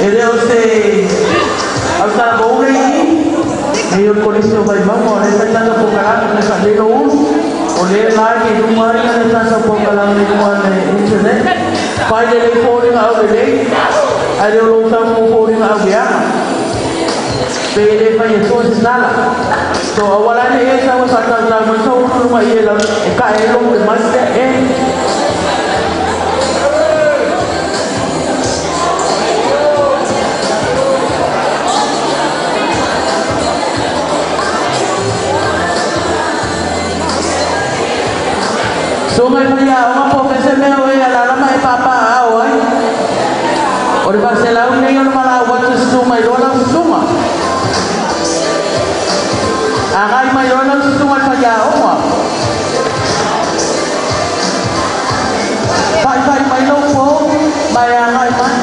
E le o se au tatou le i nei o le Kolisi o Vaimauga, o le fai tatou polokalame mai faalelo ulu. O le la ke luga ai le tatou polokalame i luga le internet. Fai lelei foliga au lelei, ae le o lou tau mo foliga au leaga. Pe le fai e tua se tala. So awala le e sa wa sa tau tau mai sa ulu mai e la e ka e lo le mai e. So mai mai a o po se me o e ala la mai papa a o ai. O le Barcelona nei o le mala wa tu su mai lo la suma. Agai mai lo la suma pa ya o ma. Pai pai mai lo po mai agai mai.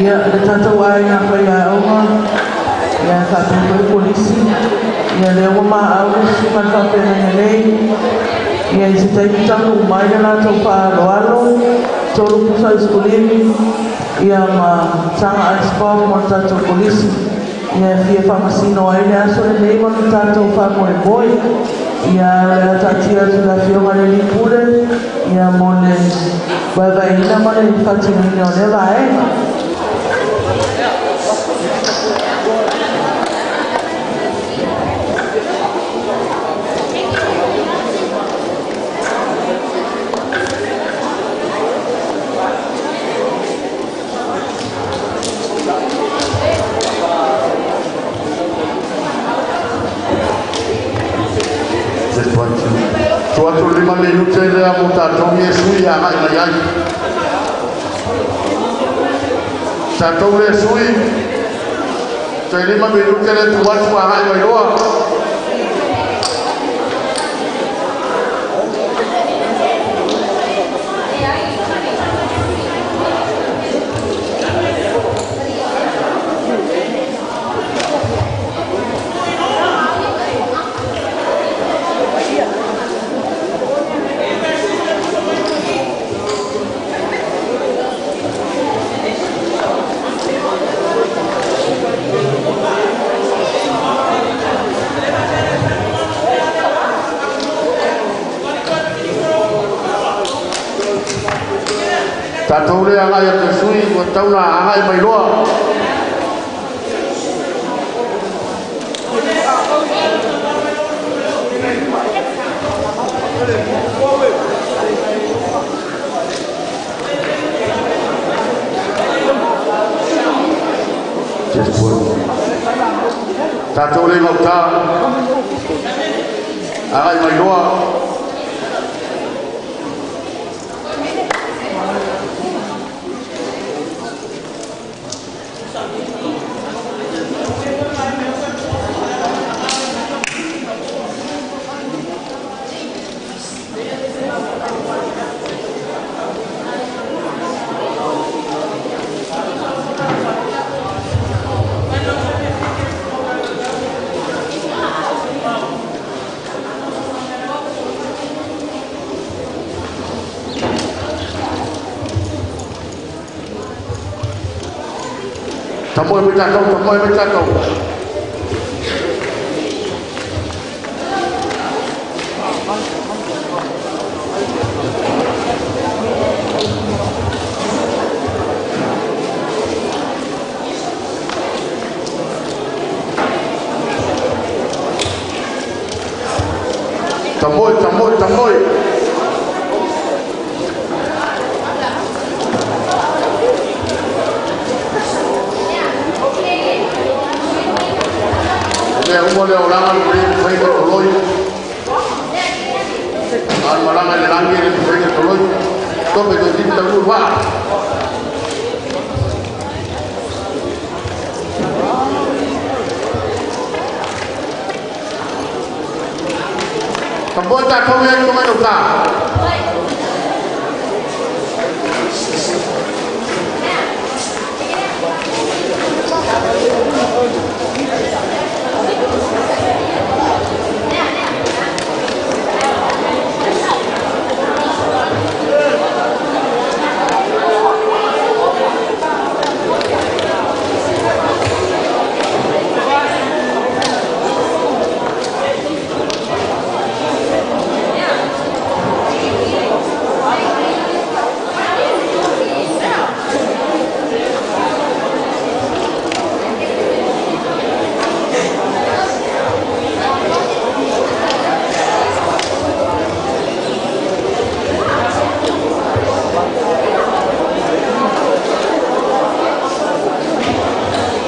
Ia, le tatou aiga faiaoga, ia faapea polisi, ia lea ua maau le susuga le faafeagaiga nei, ia i se taimi taunuu mai le latou faaaloalo, 3 pusa aisekolimi, ia ma taga ice pop mo le tatou polisi, ia fia faamasino ai le aso lenei ma le tatou faamoemoe. Ia o le a taatia atu le afioga le alii pule, ia mo le vaevaeina ma le faatinoina o lea vaega. Atu 5 minute lea mo tatou e sui agai mai ai. Tatou le sui, toe 5 minute lea tu atu agai mai loa. Tatou le agai atu sui ua tauna agai mai loa. Tatou le gauta agai mai loa. Tamoe mai tatou, tamoe mai tatou. Tamoe, tamoe, tamoe. Le uma le olanga le fai ko loi. Al malanga le langi le fai ko loi. To me to tin ta wa. Tamoe ta ko me ko me ta.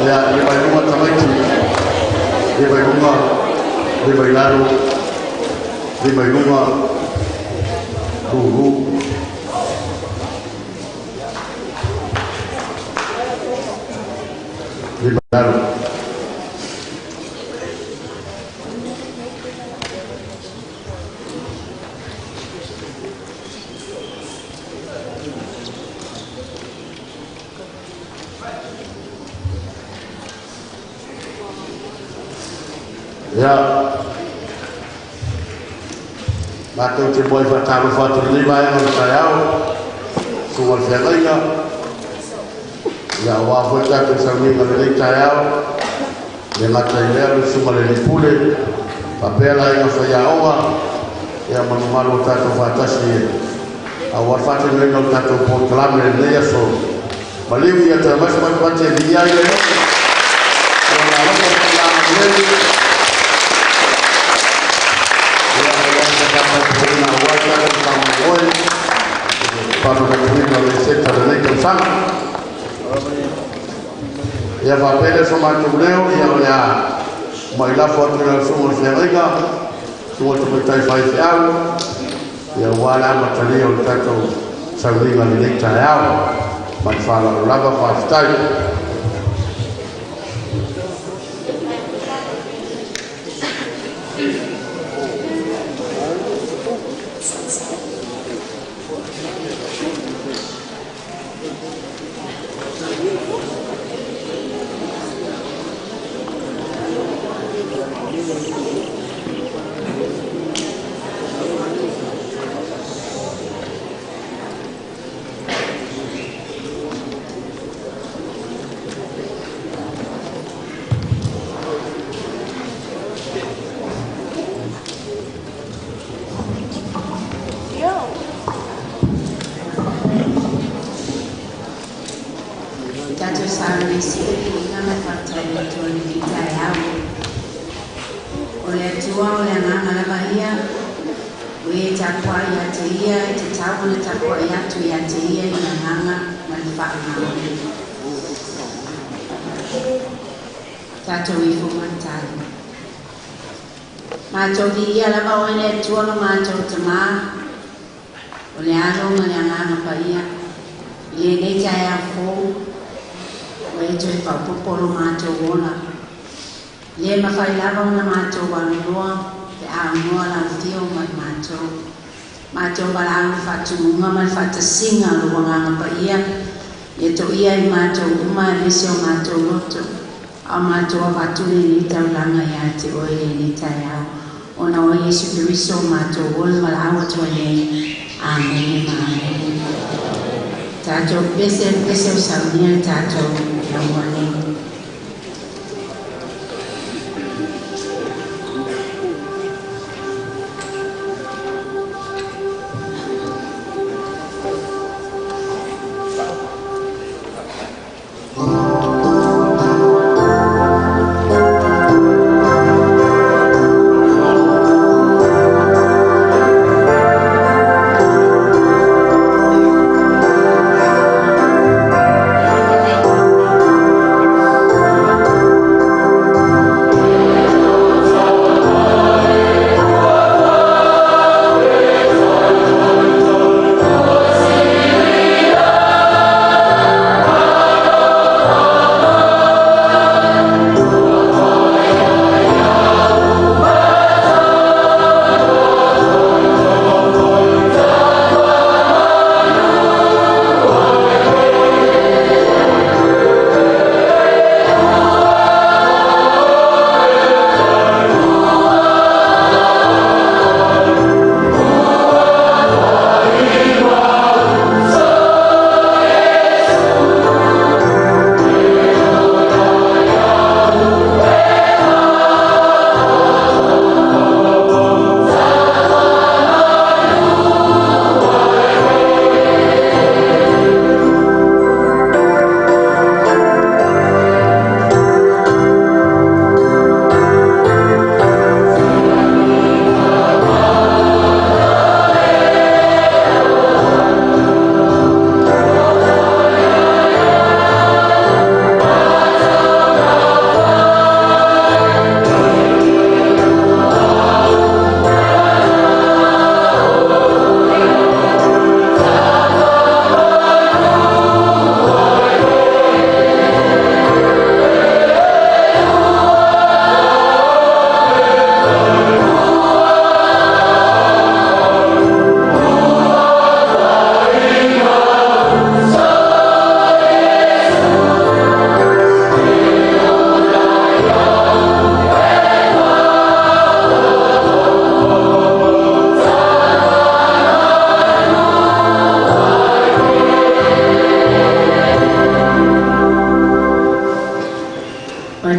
Ya, le vai lunga tamaiti, le vai lunga, le vai lalo, le vai lunga, ruru. Le vai lalo. Ya, matou te moi whatalo whatu le vai o taiao, sunga le whengainga, ia wā foi tātou sauninga le lei taiao, le ngata i lea le sunga le lipule, papea la inga whaiaoga, ia manumalu o tātou whatasi e, a wā whatu le o tātou pōtalame le nei aso, maliu ia te masu mai pate via i le no, o la loka o la le. Ia whapele so mātou leo, ia o lea mai lafo atu le sunga le whengainga, sunga te mai tai whai whiau, ia wā la matalia o le tātou sauninga le nei taeao, mai whālau lava whawhitai. Mātou ia lava o le atua ma mātou tamā, o le alo ma le anganga paia, i le nei taeao fou, o e toe faaopoopo lo mātou ola. Le mawhai lava ona mātou aluloa, pe aunoa lau fio mai mātou. Mātou walau le whaatumunga ma le whaatasinga lo anganga paia, ia to ia i mātou uma e lese o mātou loto. A mātou avatu le nei taulanga ia te oe le nei taeao. Ona o Yesu Kristo mātou ole walau atua nei. Amen, amen. Tātou pese pese o saunia tātou lauane.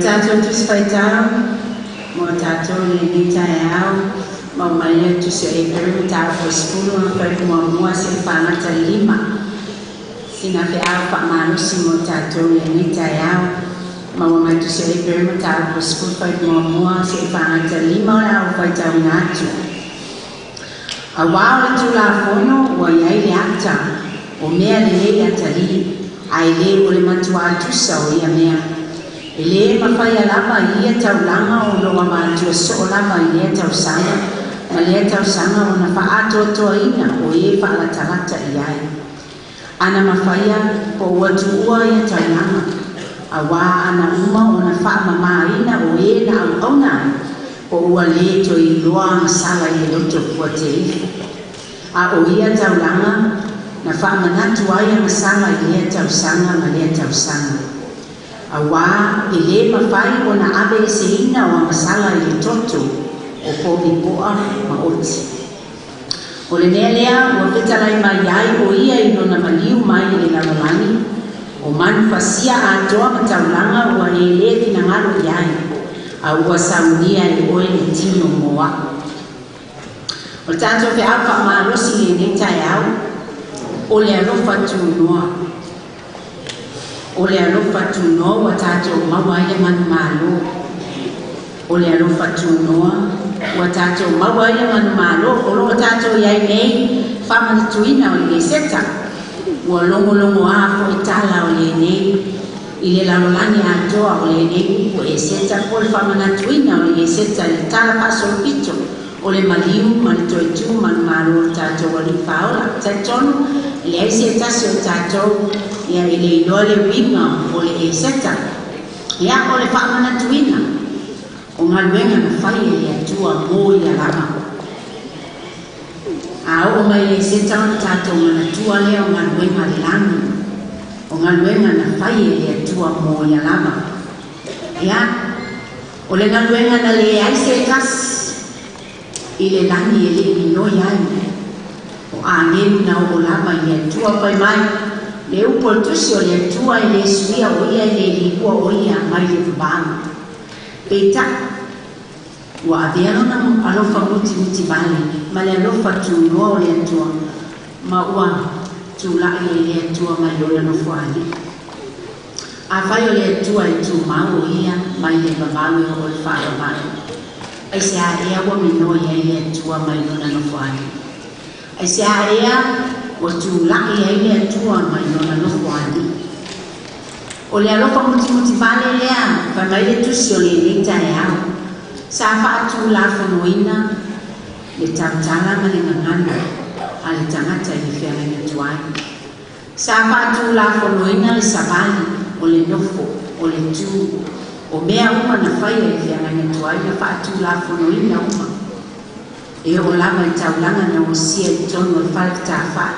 Tatou Tusi Faitau mo tatou i lenei taeao, maua mai le Tusi o Eperu mataupu 10 ma fuaiupu 1 seia fagata le 5. Sina feau faamalosi mo tatou i lenei taeao. Maua mai Tusi o Eperu mataupu 10 fuaiupu 1 seia fagata le 5 o le a ou faitauina atu. Auā o le Tulafono ua i ai le ata o mea lelei atalii, ae lē o le matuā tusa o ia mea. E lē mafaia lava i ia taulaga o loo amatua soo lava i lea tausaga ma lea tausaga ona faaatoatoaina o e faalatalata i ai. Ana mafaia po ua tuua ia taulaga, auā ana uma ona faamamāina o e na auauna ai, po ua lē toe iloa agasala i le loto fuateifo. A o ia taulaga na faamanatu ai agasala i lea tausaga ma lea tausaga. Auā e lē mafai ona aveeseina o agasala i le toto o povi poa ma oti. O le mea lea ua fetalai mai ai o ia i lona maliu mai i le lalolagi, o manu fasia atoa ma taulaga ua e lē finagalo i ai, a ua saunia e oe le tino mo a'u. O le tatou feau faamalosi i lenei taeao, o le alofa tunoa. O le alofa tunoa ua tatou maua ai le manumalo. O le alofa tunoa ua tatou maua ai le manumalo o loo tatou i ai nei faamanatuina o le Eseta. Ua logologoā foʻi tala o lenei i le lalolagi atoa o lenei upu Eseta po le faamanatuina o le Eseta i le tala faasolopito o le maliu ma le toetū manumalo o le tatou Alii Faaola. Talitonu e leai se tasi o tatou ia i le iloa le uiga o le Eseta. Ia o le faamanatuina o galuega na fai e le Atua mo ia lava. A oo mai le Eseta ona tatou manatua lea o galuega le lagi, o galuega na fai e le Atua mo ia lava. Ia, o le galuega na leai se tasi i le lagi e lei minoi ai. O agelu na oo lava i le Atua fai mai le upu o le Tusi o le Atua e lē suia o ia e lē lipua o ia mai le vavau. Peitai, ua avea lona alofa mutimuti vale ma le alofa tunoa o le Atua ma ua tulaʻi ai le Atua mai lona nofoalii. Afai o le Atua e tumau o ia mai le vavau e oo i le faavavau, aisea ea ua minoi ai le Atua mai lona nofoalii? Aisea ea ua tulaʻi ai le Atua mai lona nofoalii? O le alofa mutimuti vale lea fai mai le Tusi o lenei taeao sa faatulafonoina le tautala ma le gagana a le tagata i le feagaiga tuai. Sa faatulafonoina le savali o le nofo o le tū o mea uma na faia i le feagaiga tuai na faatulafonoina uma. E oo lava i taulaga na osia i totonu o le fale tafai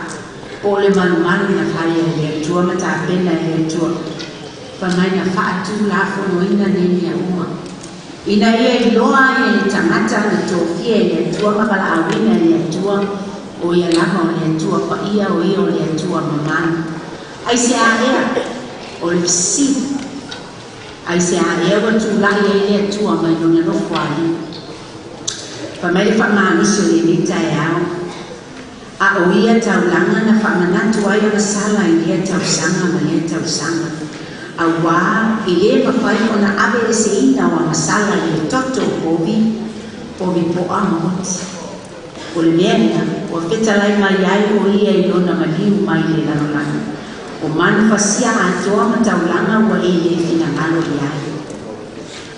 po o le malumalu na faia e le Atua ma tapena e le Atua. Fai mai na faatulafonoina nei mea uma ina ia iloa ai e le tagata na tofia e le Atua ma valaauina e le Atua o ia lava o le Atua paia o ia o le Atua mamalu. Aisea ea? O le fesili. Aisea ea ua tulaʻi ai le Atua mai lona nofoalii? Fai mai le faamalosi o lenei taeao, a o ia taulaga na faamanatu ai agasala i lea tausaga ma lea tausaga. Auā e lē mafai ona aveeseina o agasala i le toto o povi, povi poa ma oti. O le mea lea ua fetalai mai ai o ia i lona maliu mai le lalolagi, o manu fasia atoa ma taulaga ua e lē finagalo i ai,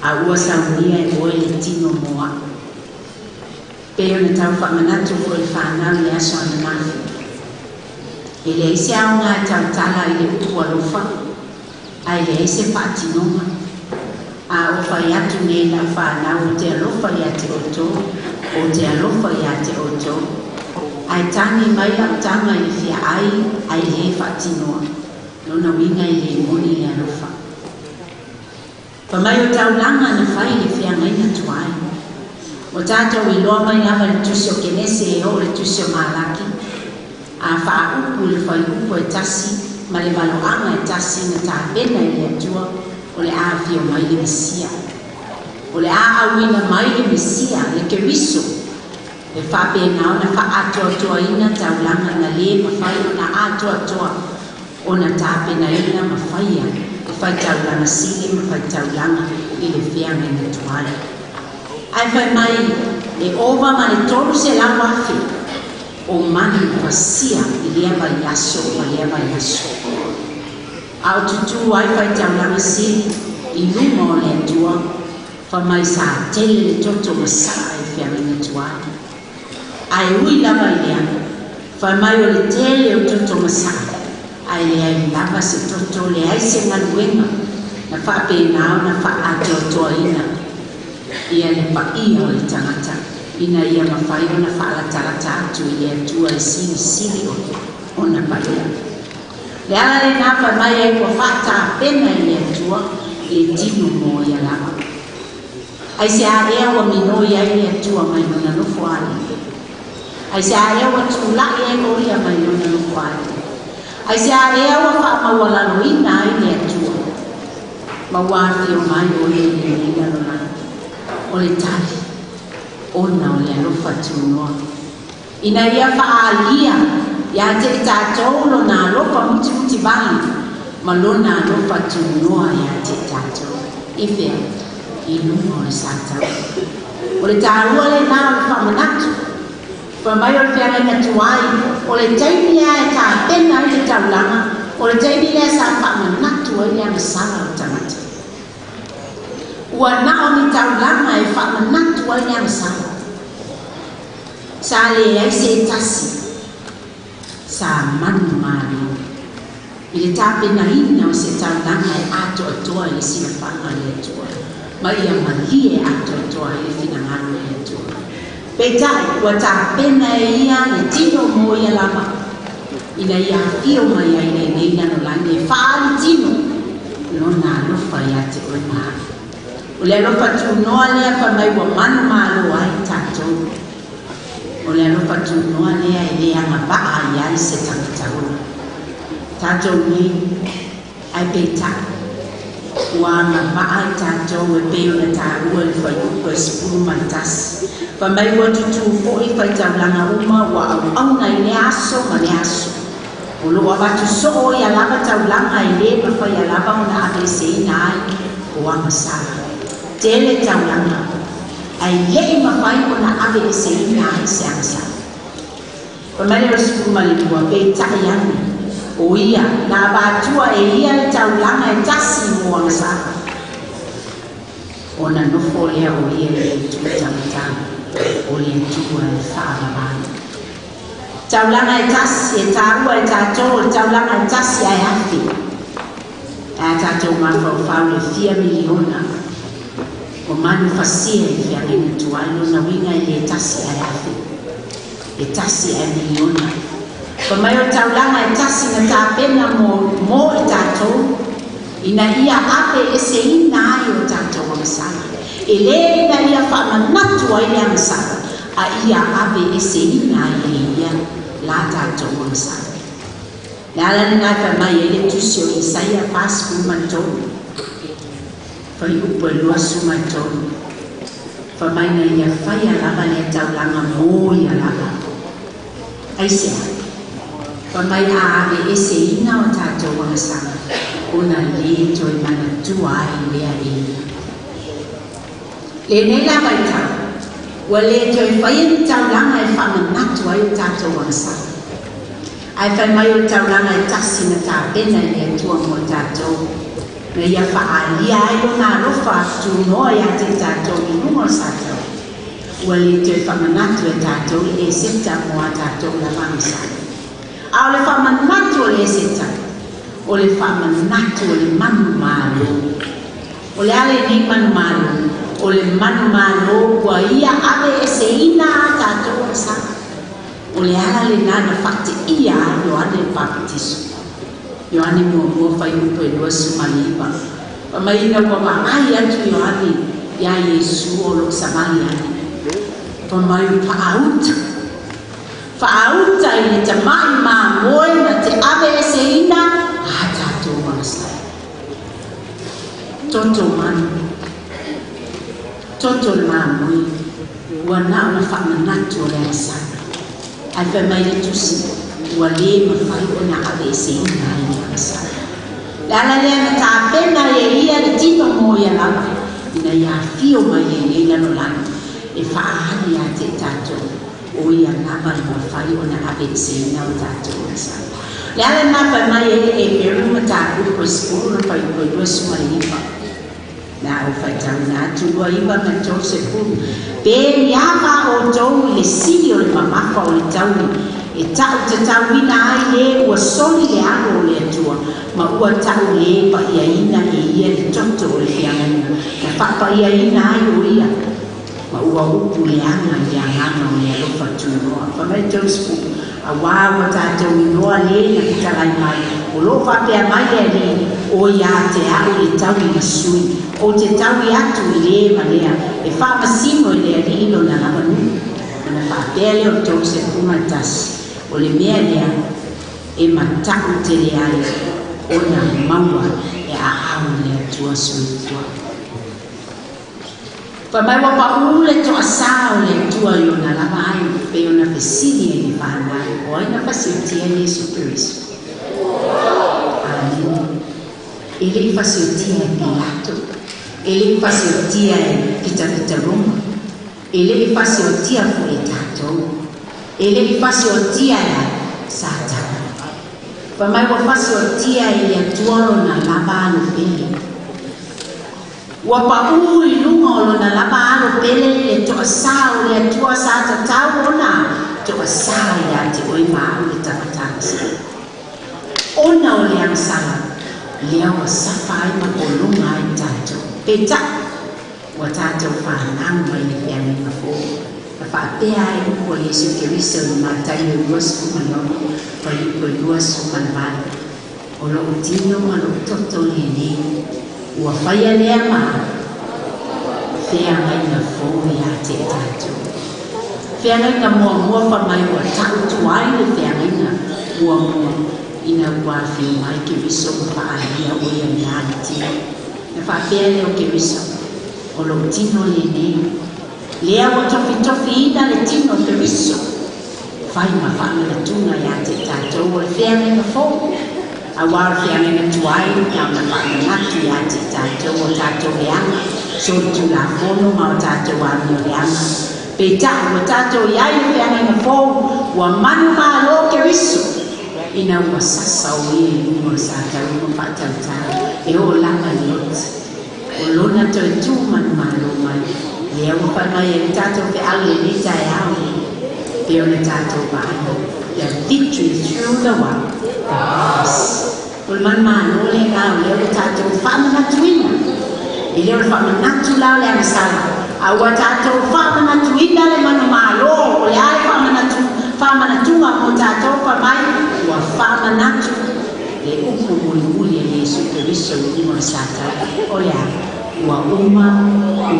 a ua saunia e oe le tino mo a'u. Pei ona tau faamanatu foʻi le fanau i le aso ananafi. E leai se aoga e tautala i le upu alofa, ae leai se faatinoga. A o fai atu nei lau fanau ou te alofa iā te outou, ou te alofa iā te outou. Ae tagi mai lau taga i le fiaai ae lē faatinoa. Lona uiga e lē moni le alofa. Fai mai o taulaga na fai i le feagaiga tuai. Ua tatou iloa mai lava i le Tusi o Kenese e oo i le Tusi o Malaki, a faaupu i le fuaiupu e tasi ma le valoaga e tasi na tapena e le Atua o O le afio mai le Mesia. O le a auina mai le Mesia, le Keriso. E whapena ona whaatoatoa ina taulaga na lē mafai ona atoatoa ona tapenaina ma faia e faitaulaga sili ma faitaulaga i le feagaiga tuai. Ae fai mai e ova ma le 300,000 o manu pasia i lea vaiaso ma lea vaiaso. A o tutū ai faitaulaga sili i luma o le Atua, fa mai sa tele le toto masaa i feagaiga tuai. Ae ui lava i lea, fai mai o le tele o toto masaa, ae leai lava se toto, leai se galuega na faapena ona faaatoatoaina ia le paia o le tagata ina ia mafai ona faalatalata atu i le Atua e silisili ona paia. Le ala lenā fai mai ai ua faatapena i le Atua le tino mo ia lava. Ai se ea ua minoi ai le Atua mai lona nofo alii? Ai se ea ua tula'i ai o ia mai lona nofo alii? Ai se ea ua faamaualaloina ai le Atua ma ua afio mai o ia i lenei lalolagi? O le tali, ona o le alofa tunoa ina ia faaalia iā te i tatou lona alofa mutimutivagi ma lona alofa tunoa iā te i tatou i fea i luga o le satau. O le tāua lenā o le faamanatu. Fai mai o le feagaiga tuai, o le taimi lea e tapena ai le taulaga, o le taimi lea sa faamanatu ai le agasala o tagata. Ua na o ni taulaga e faamanatu ai le agasala. Sa leai se tasi sa manu malo i le tapenaina o se taulaga e atoatoa i le silafaga le Atua ma ia malie atoatoa i le finagalo le Atua. Peitai ua tapena e ia le tino mo ia lava ina ia afio mai ai lenei lalolagi e faaali tino lona alofa iā te oe ma au. O le alofa tunoa lea fai mai ua manu malo ai tatou. O le alofa tunoa lea e le agavaa ai ai se tagata ola tatou nei, ae peitai ua agavaa i tatou e pei ona taua i le fuaiupu e 11. Fai mai ua tutū foʻi faitaulaga uma ua auauna i lea aso ma lea aso. O loo avatu soo ia lava taulaga e lē mafaia lava ona aveeseina ai o agasala. Tele taulaga ae leʻi mafai ona aveeseina ai se agasala. Fai mai le o le 12, peitai ane o ia na avatua e ia le taulaga e tasi mo agasala ona nofo lea o ia i le itu taumatau o le Atua e faavavai. Taulaga e tasi e tāua e tatou o le taulaga e tasi ae afe ae a tatou mafaufau le fia miliona o manu fasia i feagaiga tuai, lona uiga e lē tasi ae afe, e tasi ae miliona. Fa mai o le taulaga e tasi na tapena mo i tatou ina ia ave eseina ai o tatou agasala. E lē ina ia faamanatu ai le agasala, a ia ave eseina ai e ia la tatou agasala. Le ala lenā e fai mai ai le tusi o Isaia 43 fuaiupu e 23, fa mai na ia faia lava lea taulaga mo ia lava. Aisea? Fa mai a ave eseina o tatou agasala ona lē toe manatua ai lea e ia. Lenei la vaitau ua lē toe faia ni taulaga e faamanatu ai o tatou agasala. Ae fai mai o le taulaga e tasi na tapena i le Atua mo tatou na ia faaalia ai lona alofa tunoa iā te tatou i luga o le satau ua lē toe faamanatu e tatou le eseta mo a tatou lava agasala. A o le faamanatu o le eseta, o le faamanatu o le manu malo. O le a lenei manu malo? O le manu malo ua ia ave eseina a tatou agasala. O le ala lenā na faateia ai Ioane le Papatiso. Ioane 1 fuaiupu e 29, fa mai ina ua vaai atu Ioane iā Iesu o loo savali ane, fa mai faauta faauta i le tamaʻi mamoe na te ave eseina a tatou agasala. Toto manu, toto le mamoe, ua na o na faamanatu o le agasala. Ae fai mai le Tusi, ua lē mafai ona aveeseina ai le agasala. Le ala lea na tapena e ia le tino mo ia lava, ina ia afio mai ai nei lalolagi e faaali ia te i tatou, o ia lava e mafai ona aveeseina o tatou agasala. Le ala lena fai mai ai le Eperu mataupu e 10 na fuaiupu e 29. Le a ou faitauina atu 29 ma le 30. Pe ni ava outou i le sili o le mamafa o le taui e ta'u tatauina ai lē ua soli le alo o le Atua ma ua ta'u lē pa'iaina e ia le toto o le feagaiga na fa'apa'iaina ai o ia ma ua upu leaga i le agaga o le alofa tunoa. Fa mai 30, auā ua tatou iloa lē na fetalai mai o loo faapea mai le Alii, o iā te a'u le taui na sui ou te taui atu i lē ma lea e faamasino i le Alii lona lava nuu. Ona faapea lea o le 31, o le mea lea e mata'u tele ai ona maua e aao i le Atua soifua. Fa mai ua pa'ū le to'asā o le Atua i ona lava ai pei ona fesili ai le fanau, o ai na fasiotia Iesu Keriso? Amen. E le'i fasiotia e Pilato, e le'i fasiotia e fitafita Roma, e le'i fasiotia fo'i e tatou, e le'i fasiotia e Satana. Fa mai ua fasiotia e le Atua lona lava alo pele. Ua pa'ū i luga o lona lava alo pele le to'asā o le Atua sa tatau ona to'asā iā te oe ma a'u le tagata ona o le agasala lea ua safa ai ma pologa ai tatou. Peita'i ua tatou fanau mai le feagaiga fou. Na faapea ai upu a Iesu Keriso i Mataio 26 fuaiupu e 28, o lo'u tino ma lo'u toto lenei ua faia lea ma feagaiga fou iā te i tatou. Feagaiga muamua fa mai ua ta'utu ai le feagaiga muamua ina ua afio mai Keriso ma fa'aalia o ia iā le tino. Na faapea lea o Keriso, o lo'u tino lenei lea ua tofitofiina le tino o Keriso fai ma fa'amanatuga iā te i tatou o le feagaiga fou. Auā o le feagaiga tuai na ona fa'amanatu iā te i tatou o tatou leaga solitulafono ma o tatou amio leaga. Peita'i ua tatou iai le feagaiga fou, ua manu mālō Keriso ina ua sasa o ia i luga o le satau ma fa'atautā e oo lava i le oti o lona toe tū manu mālō mai. Lea ua fai mai ai le tatou fe'au lenei taeao pe ona tatou vaai, the victory through the what? The cross. O le manu mālō lenā o lea ua tatou fa'amanatuina. E lē o le fa'amanatu la o le agasala, a ua tatou fa'amanatuina le manu mālō. O le a le fa'amanatu fa'amanatuga mo tatou? Fa mai ua fa'amanatu le upu mulimuli a Iesu Keriso i luga o le satau, o le a? Ua uma,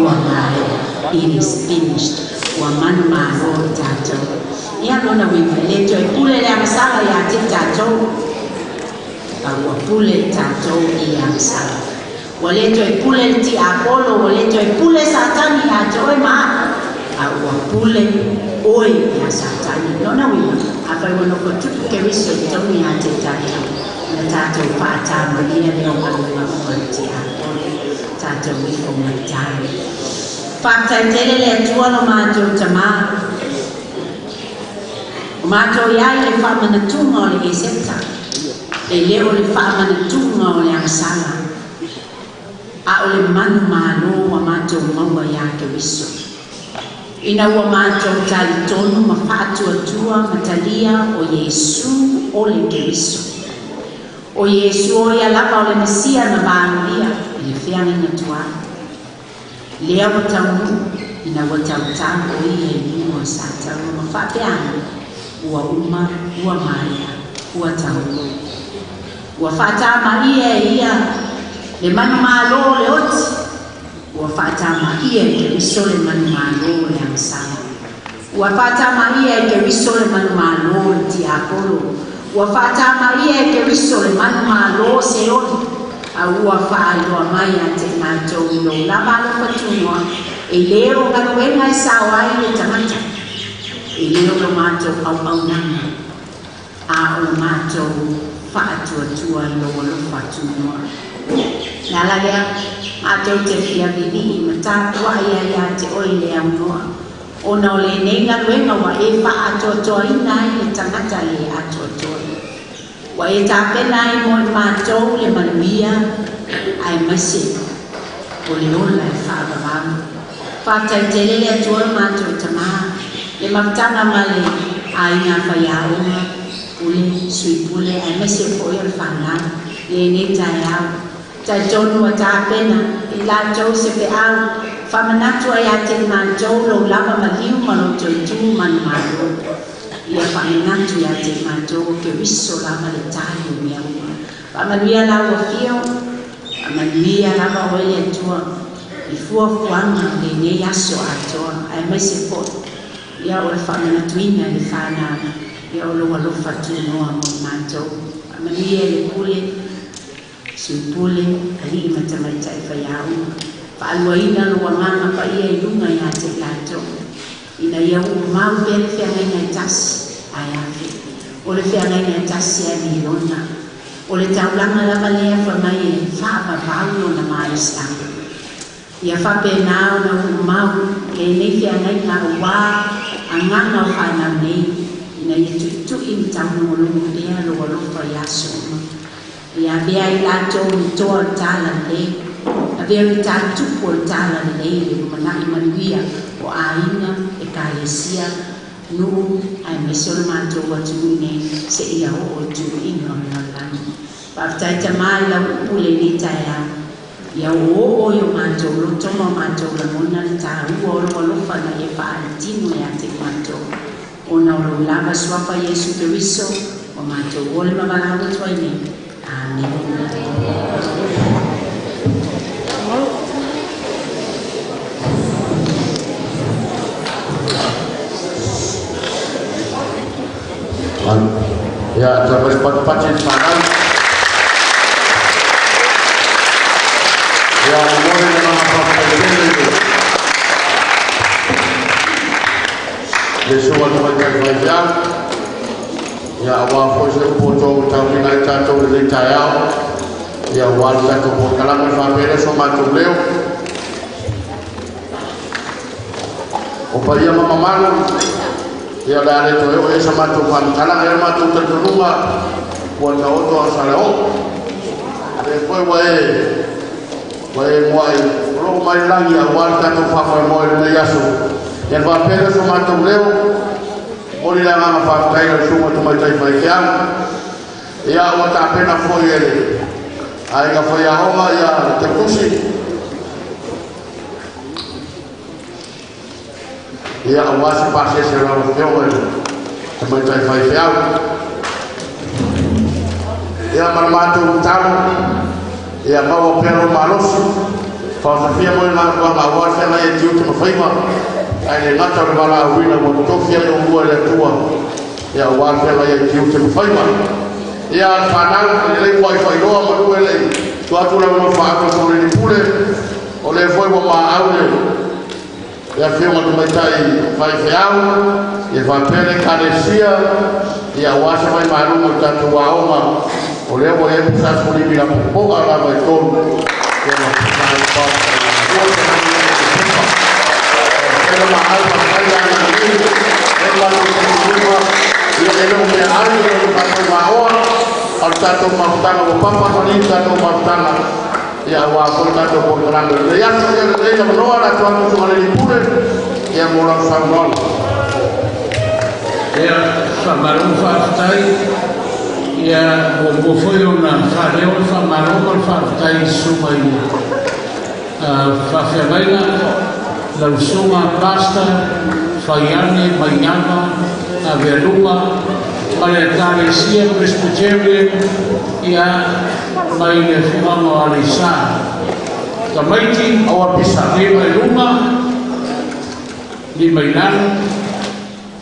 ua maea. It is finished. Ua manu mālō i tatou. Ia lona uiga e lē toe pule le agasala iā te tatou, a ua pule tatou i agasala. Ua lē toe pule le tiapolo, ua lē toe pule Satani iā te oe ma a ua pule oe iā Satani. Lona uiga afai ua nofo tupu Keriso i tonu iā te tatou, na tatou fa'atamalia lea o galuega uma le tiapolo, tatou ifo mai talo. Fa'afetaitele le Atua lo matou Tamā o matou iai le fa'amanatuga o le Eseta, e lē o le fa'amanatuga o le agasala, a o le manu mālō ua matou maua iā Keriso ina ua matou talitonu ma fa'atuatua ma talia o Iesu o le Keriso, o Iesu o ia lava o le Mesia na valolia i le feagaiga tuai lea ua taunuu ina ua tautau o ia i luga o satau ma faapeaga, ua uma, ua maea, ua taunuu. Ua fa'atamaia e ia le manu mālō o le oti, ua fa'atamaia e Keriso le manu mālō o le agasala, ua fa'atamaia e Keriso le manu mālō o le tiapolo, ua fa'atamaia e Keriso le manu mālō o Seoli. A ua faailoa mai ia te matou i lou lava alofa tunoa, e lē o galuega e sao ai le tagata, e lē o lo matou auaunaga, a o lo matou faatuatua i lou alofa tunoa. Le ala lea matou te fia vivii ma tapuai ai ia te oe le aunoa, ona o lenei galuega ua e faaatoatoaina ai le tagata le atoatoa. Ua e tapena ai mo i matou le manuia aemaise o le ola e faavavau. Faafetai le Atua matou Tamā, le mafutaga ma le aiga faiaoga, pule, sui pule, aemaise foi o le fanau lenei taeao. Talitonu ua tapena i latou se feau faamanatu ai ia te matou lou lava maliu ma lou tautu manumalo. Ia faamanatu ia te matou o Keriso lava le tali o mea uma. Faamanuia lau afio, faamanuia lava oe le Atua i fuafuaga lenei aso atoa, aemaise foi ia o le faamanatuina i le fanau ia o lou alofa tunoa mo matou. Faamanuia le pule, sui pule, alii ma tamaitai faiaoga. Faaluaina lou agaga paia i luga ia te latou, ina ia uumau pea le feagaiga e tasi ae afe, o le feagaiga e tasi ae miliona. O le taulaga lava lea fai mai e faavavau lona malosiaga. Ia faapena ona uumau lenei feagaiga auā agaga o fanau nei, ina ia tuitui ma taulogologo pea lou alofa i aso uma. Ia avea i latou ni toa o le talalelei, avea i tatupu o le talalelei le lumanai manuia o aiga, ekalesia, nuu, aemaise o le matou atunuu nei seia oo i tuluiga o le lalolagi. Faafetai Tamā i lau upu lenei taeao. Ia oooo i o matou loto ma o matou lagona le taua o lou alofa na e faalitino ia te matou, ona o lou lava suafa Iesu Keriso ua matou ole ma valaau atu ai nei. Amene. Ya, sampai sepatu-patu di sana. Ya, mulai dengan apa itu. Yesu wa tamaitai faifeau. Ya, aua foi se upu o tou taulina ai tatou i lenei taeao. Ia, ua le tatou polokalame faapea so matou leo. O paia ma mamalu, ia le a le toe oo i ai sa matou faamatalaga i le matou talitonuga ua taoto a sa le oo. Le foi ua e muai o loo mai lagi aua le tatou faamoemoe i lenei aso. Ia le faapea lea so matou leo, momoli le agaga faafetai i lau susuga tamaitai faifeau. Ia ua tapena foi e le aiga faiaoga ia le tautusi. Ia aua se pasese o lau afioga i le tamaitai faifeau. Ia ma le matou tatalo, ia maua pea lou malosi, faosofia mo le galuega aua le feagai ai tiute ma faiva, ae le gata o le valaauina ua tofi ai oulua e le Atua, ia aua le feagai ai tiute ma faiva. Ia le fanau, e lelei muai faailoa manu e lei tuu atu le avanoa faaatoatoa i le pule, o lea foi ua maau le afioga tamaitai faifeau, ia faapea le ekalesia, ia aua se faimaluga o le tatou aoga, o lea ua i ai pusa 15 lapopoa lava e tolu. Ia ma ua maau faafetai le agalelei e matou talitonuga, ia e le o meaai o le tatou maoa, a o le tatou mafutaga ua papa ma tatou mafutaga, ia aua foi tatou polokalame lenei aso. Ia lenei avanoa le atu atu susuga le pule, ia mo lau saunoaga. Ia, faamalo faafetai. Ia, muamua foi ona faaleo le faamalo ma le faafetai i susuga i faafeagaiga, lau susuga Pastor Faiane Maiava Avealuga ma le Ekalesia Presbyterian, ia mai le afioaga o Aleisa. Tamaiti Aua pisa. 5 i luga, 5 i lalo,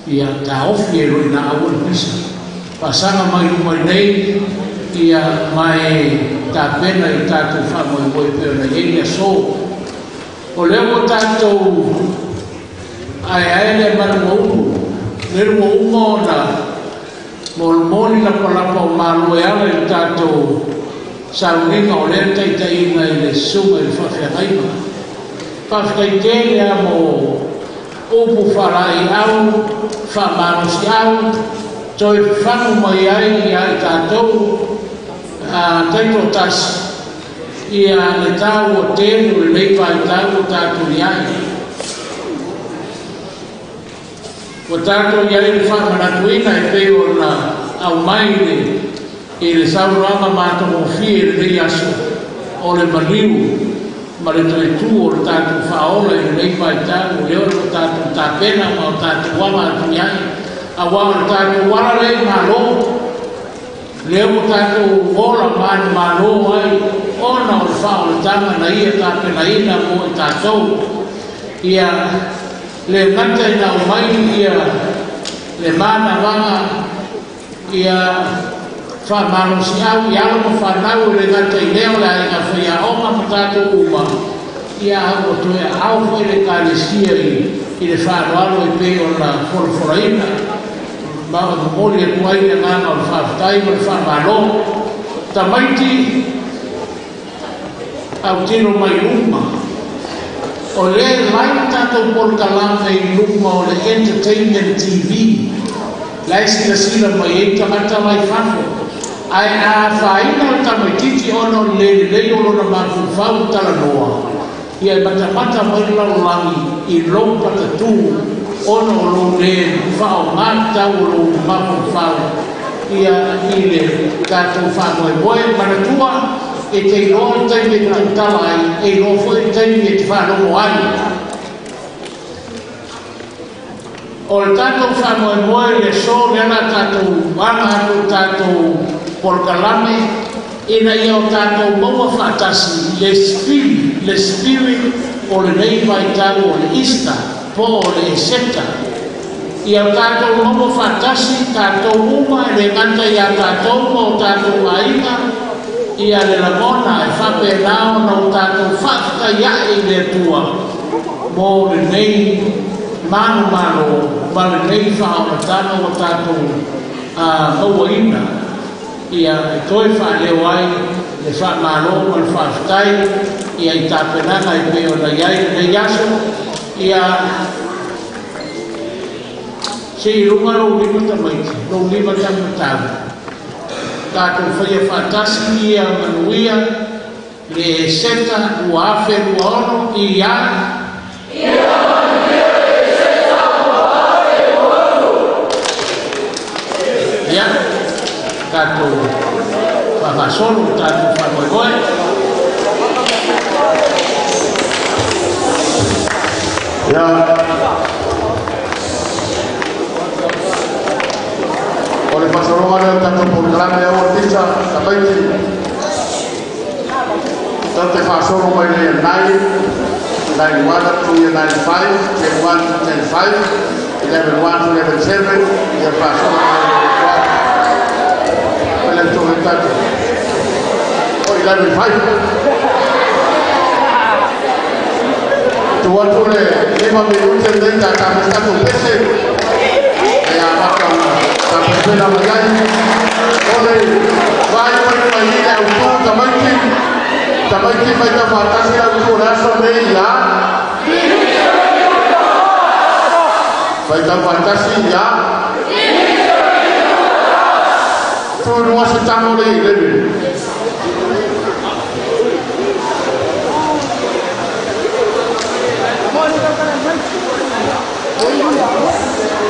ia taofi e loi na aua le pisa. Faasaga mai luma i nei, ia mai tapena i tatou faamoemoe pei ona i ai le aso. O lea ua tatou aeae le manu ua ulu, lea ua uma ona molimoli lapalapa o malo e ala i le tatou sauniga o lea taitaiina i le susuga i le faafeagaiga. Faafetai tele lava mo upu faalaeiau, faamalosiau, toe fafagu mai ai ia i tatou taitoatasi ia le taua tele o lenei vaitau ua tatou i ai. Ua tatou i ai le faamanatuina e pei ona aumai i le saunoaga matagofie i lenei aso o le maliu ma le toe tu o le tatou faaola i lenei vaitau o lea o tatou tapena ma o tatou aga atu i ai. Auā o le tatou ala lea i Malo, lea ua tatou ola manumalo ai ona o le faaolataga na ia tapenaina mo i tatou. Ia le gata ina aumai ia le manavaga ia faamalosiau i alo ma fanau e le gata i lea o le aiga faiaoga ma tatou uma, ia ua toe aao foi le Ekalesia i le faaaloalo e pei ona folafolaina ma momoli atu ai le agaga o le faafetai ma le faamalo. Tamaiti autilo mai luma, o lea e live tatou polokalame i luma o le Entertainment TV, la e silasila mai ai tagata mai fafo. Ae a afaina o le tamaitiiti ona o le le lelei o lona mafaufau talanoa, ia e matamata mai le lalolagi i lou patatū ona o lou lē faaaoga tatau o lou mafaufau ia i le tatou faamoemoe. Manatua e te iloa le taimi e te tautala ai, e iloa foi le taimi e te faalogo ai. O le tatou faamoemoe i le aso lea la tatou aga atu i tatou polokalame ina ia o tatou maua faatasi le spirit o lenei vaitau o le Easter po o le Eseta. Ia o tatou maua faatasi tatou uma e le gata iā tatou ma o tatou aiga ia le lagona e faapena ona o tatou faafetai ae i le Atua mo lenei manumalo ma lenei faaolataga ua tatou mauaina ia e toe faaleo ai le faamalo ma le faafetai ia i tapenaga e pei ona i ai lenei aso. Ia se i luga lou lima tamaiti, lou lima taumatau, tatou faia faatasi ia manuia le Eseta 2026 ia. Ia tatou faagasolo tatou faamoemoe. Ia o le faasologa lea o tatou polokalame au artisa tamaiti tatou te faasolo mai le 9 9 1 up to 9 5 10 1 to 10 5 11 1 to 11 7. Ia faasolo mai le 4 le to le tatou o 11 5 tu atu le 5 minute lenei ta tatou pese e amata ona tapepena mai ai o le vai mai mai le autū tamaiti tamaiti mai ta faatasi autū o le aso nei ia faitau faatasi ia tulua se tamo le 11.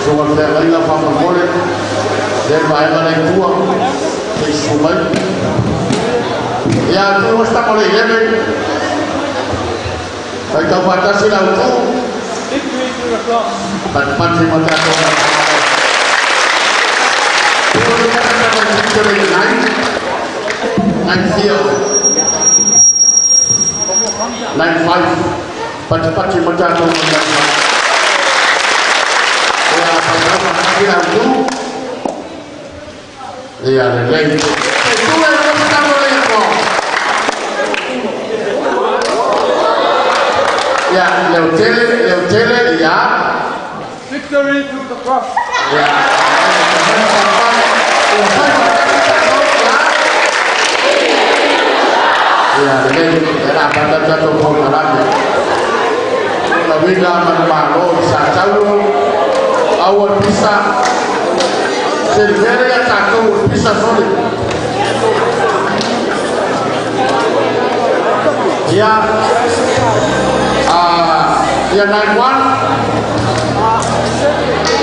Susuga le feagaiga faamolemole le vaega le tua se i susu mai ia tulua se tamo le 11 faitau faatasi le autū patipati ma tatou nine nine fia nine five patipati ma tatou nine five ia faitau faatasi le autū ia lelei. Tula i le tamo le Ia, Leotele, Leotele, ia. Victory through the cross. Ia. Ia, lelei, e la amata le tatou polokalame. O la uiga manumalo i sa taulo, aua le pisa, selivele ia tatou o le pisa sole. Ia, ia 91,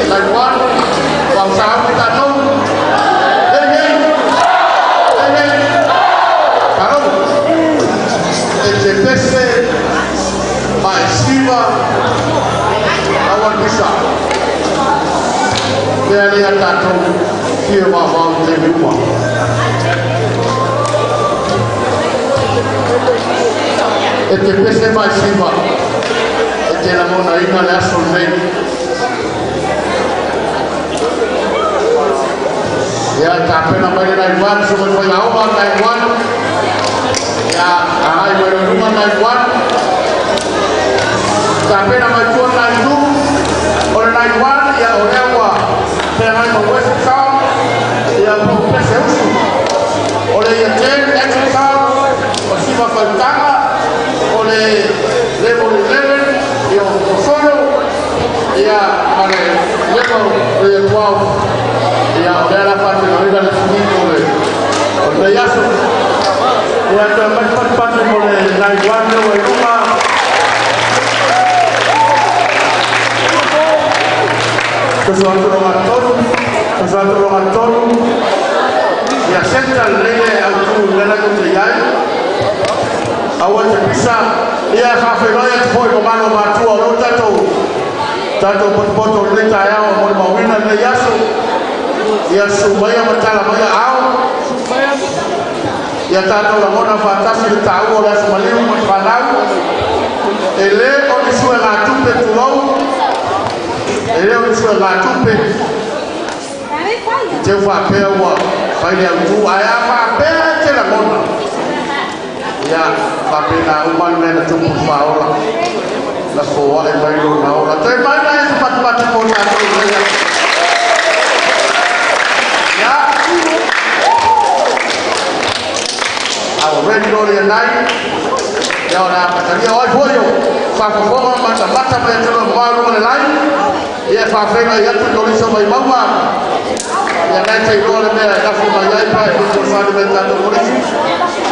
91, fausauni tatou. Hei, hei, hei, hei, Karou, e te pese, ma e siva, aua le pisa. Lea lea tatou, fia vavau te uma. E te pese mai siva, e te lagona ina le aso nei. Ia, tapena mai le 91, so mai fai aoga 91. Ia, agai mai le luma 91. Tapena mai tua 92. O le 91, ia, o lea ua feagai ma West Town, ia, po pese usu. O le ia 10, Action Town, o siva fautaga, o le level 11, ia o Solo, ia, ma le level ia 12, ia, o lea la faatinoina le finito o le o le aso. Ia, toe mai patipati mo le 91 leo e luma. Toso atu loga tolu, toso atu loga tolu. Ia senta lelei le autu le la te iai. Aua te pisa, ia faafeiloai atu foi ma malo matua o leo tatou tatou potopoto o lenei taeao mo le mauina lenei aso. Ia sumaia ma tala mai ao. Ia tatou lagona faatasi le taua o le aso maliu ma le fanau. E lē o ni suegatupe tulou, e lē o ni suegatupe. I teu faapea ua fai le autū, ae a faapea e te lagona. Ia, faapena uma le mea na tupu i faaola. Na foaʻi mai lona ola. Toe mai na e se patipati mo tatou i lenei aso. Ia, a ua ready loa le ianai. Ia, o le a amatalia. O ai foi o faafofoga ma matamata mai atunuu e mamao i luga o le lai. Ia e faafegai atu i kolisi o Vaimauga. Ia nai te iloa le mea e lafo mai ai pa e fesoasoani mai tatou kolisi.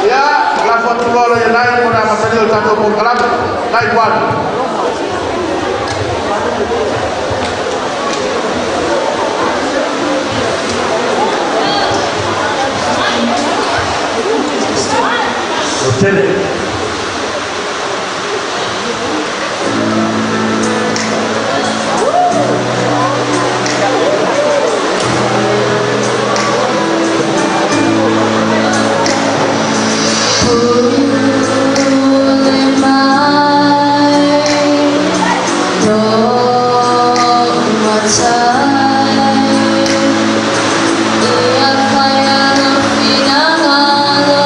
Ia, lafo atu loa le ianai mo le amatalia o le tatou polokalame. Nai one. Tele. Pule mai lou matai, ia faia lou finagalo.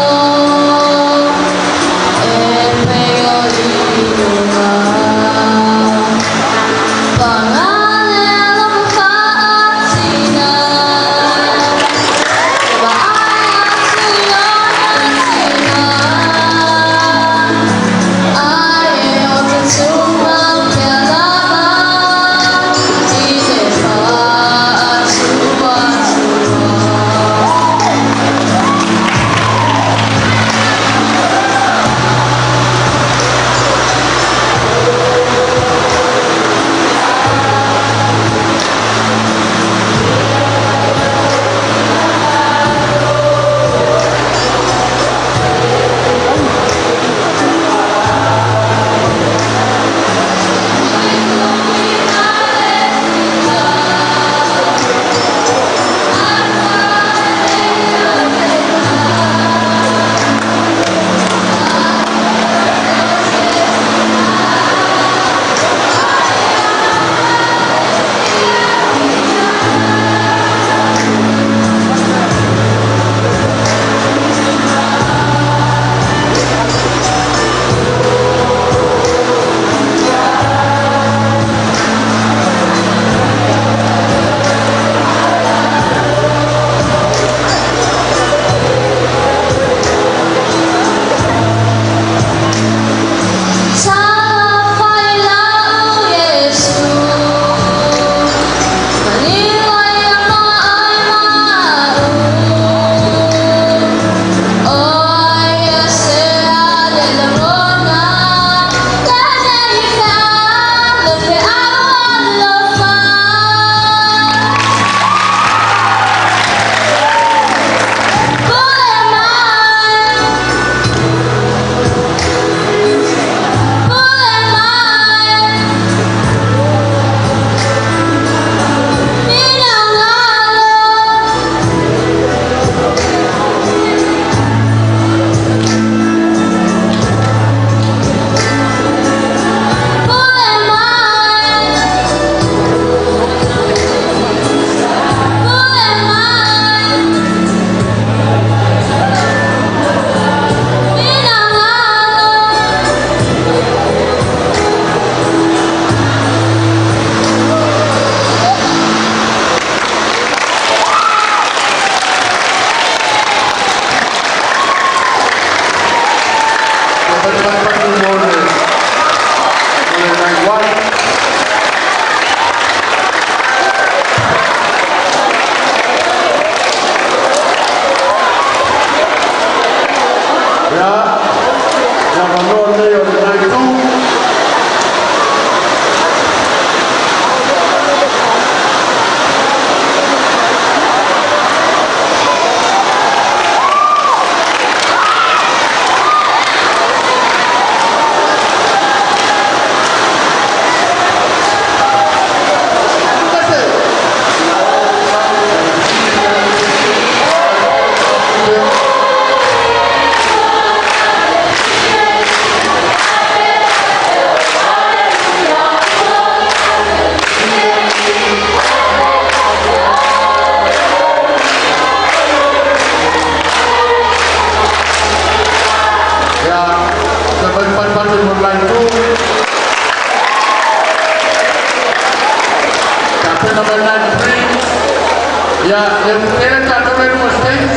Ia, le ele tatou le luma stage.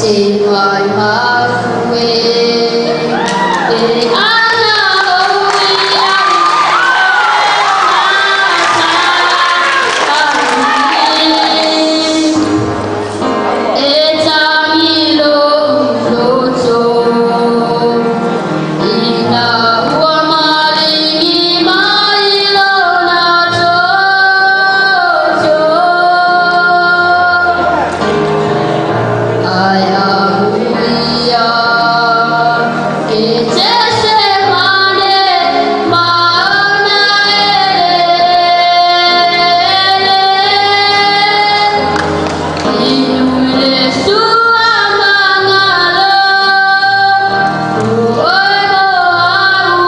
Se mai maue e ana oi ai e tangilo uloto ina ua malingi mai lona toto. Ai ahuia ke te se mane maona ele inu le sua mangalo oi mo au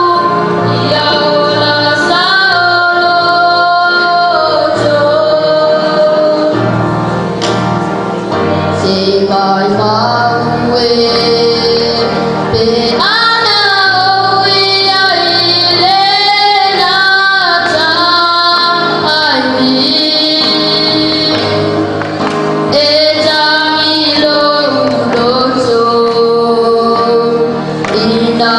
ia ola saoloto. Se mai maue pe ana oi ai le nata ai e tangilo uloto ina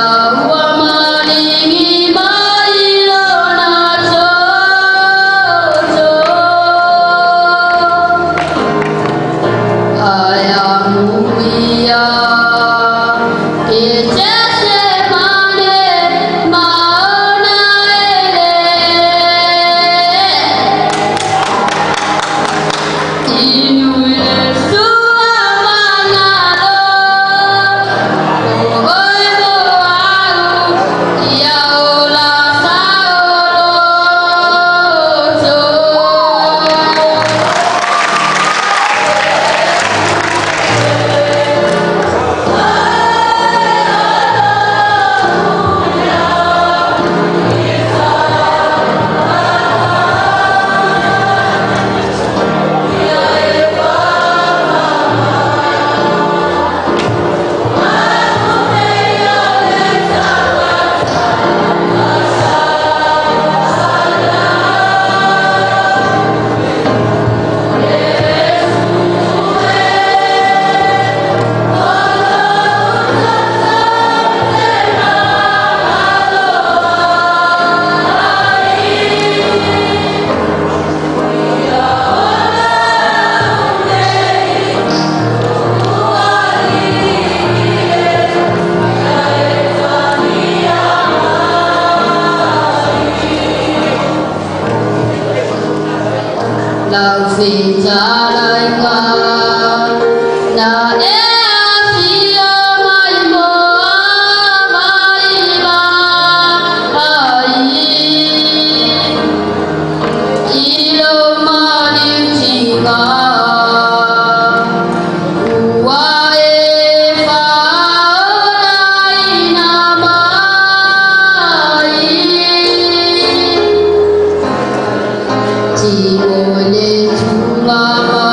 ua malingi mai lona toto. Ai amuia ke te se mane maona ele inu le sua mangalo oi mo au ia ola saoloto. Lau fetalaiga na e afio mai moa mai mai i lo maliutiga ua e faolaina mai. Ti o le tulaga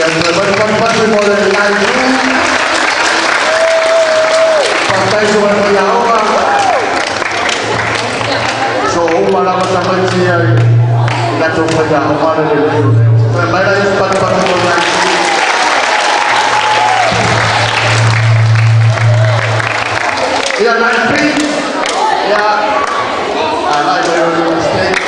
Ia toe mai patupatu mo le la itu. Faafetai susuga i faiaoga. So uma lava tamaiti ia i latou faiaoga le lelei o leo. Toe mai la isi patupatu mo le la itu. Ia 9B. Ia agai mai o le stage.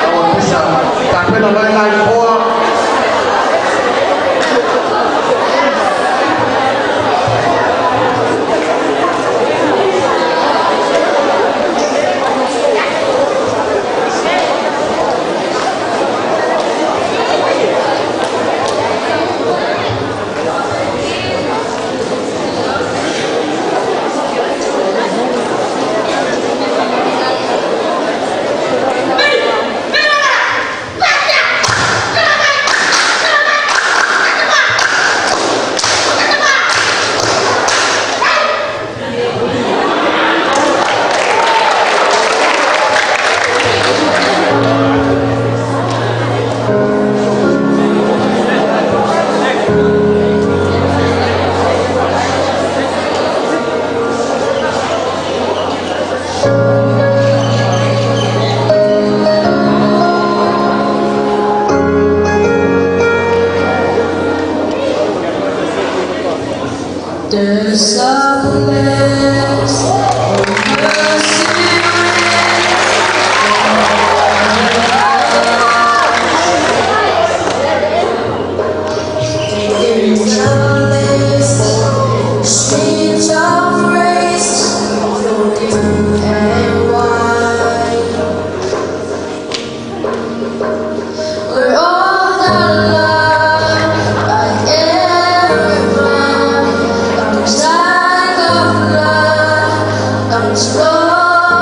Lau pisa tapena mai line 4. There's a place where mercy reigns. Streams of grace flow deep and wide. Where all the love I ever found comes like a flood, comes flowing.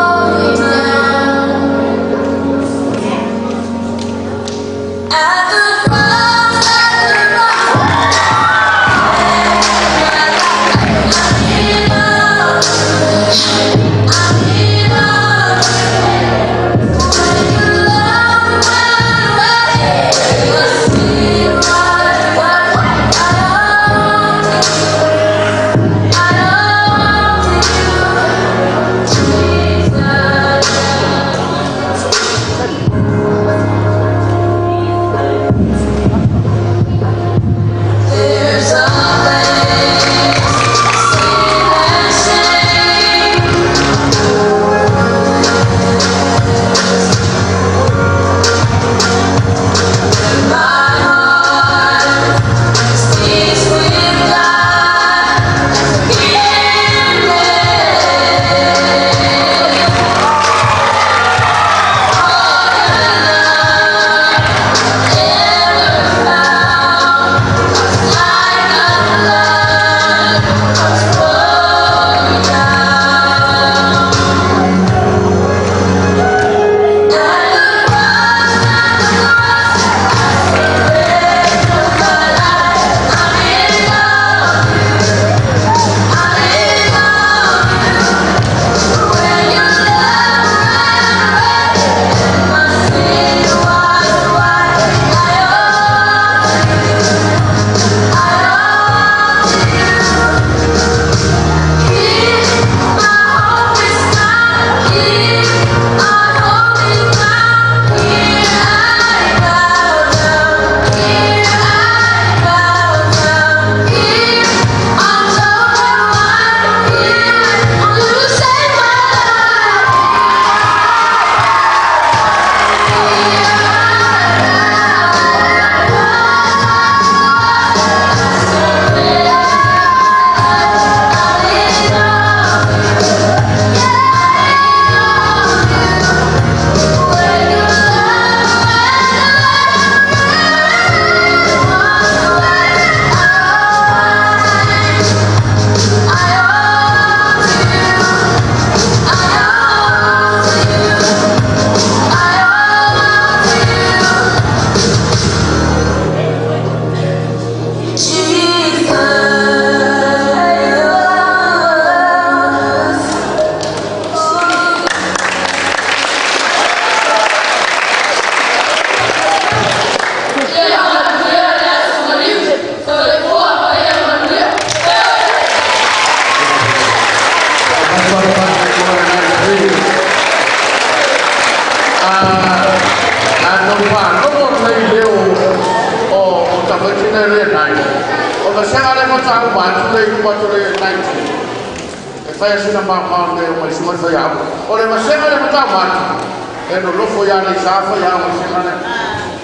A tou faalogo nei leo o tamaiti nei le nai. O vasega le faatoa uma atu le i luma atu le 19. E fai asina maomao nei o mai suga fai au. O le vasega le faatoa uma atu. E nonofo ia le sa fai au vasega le.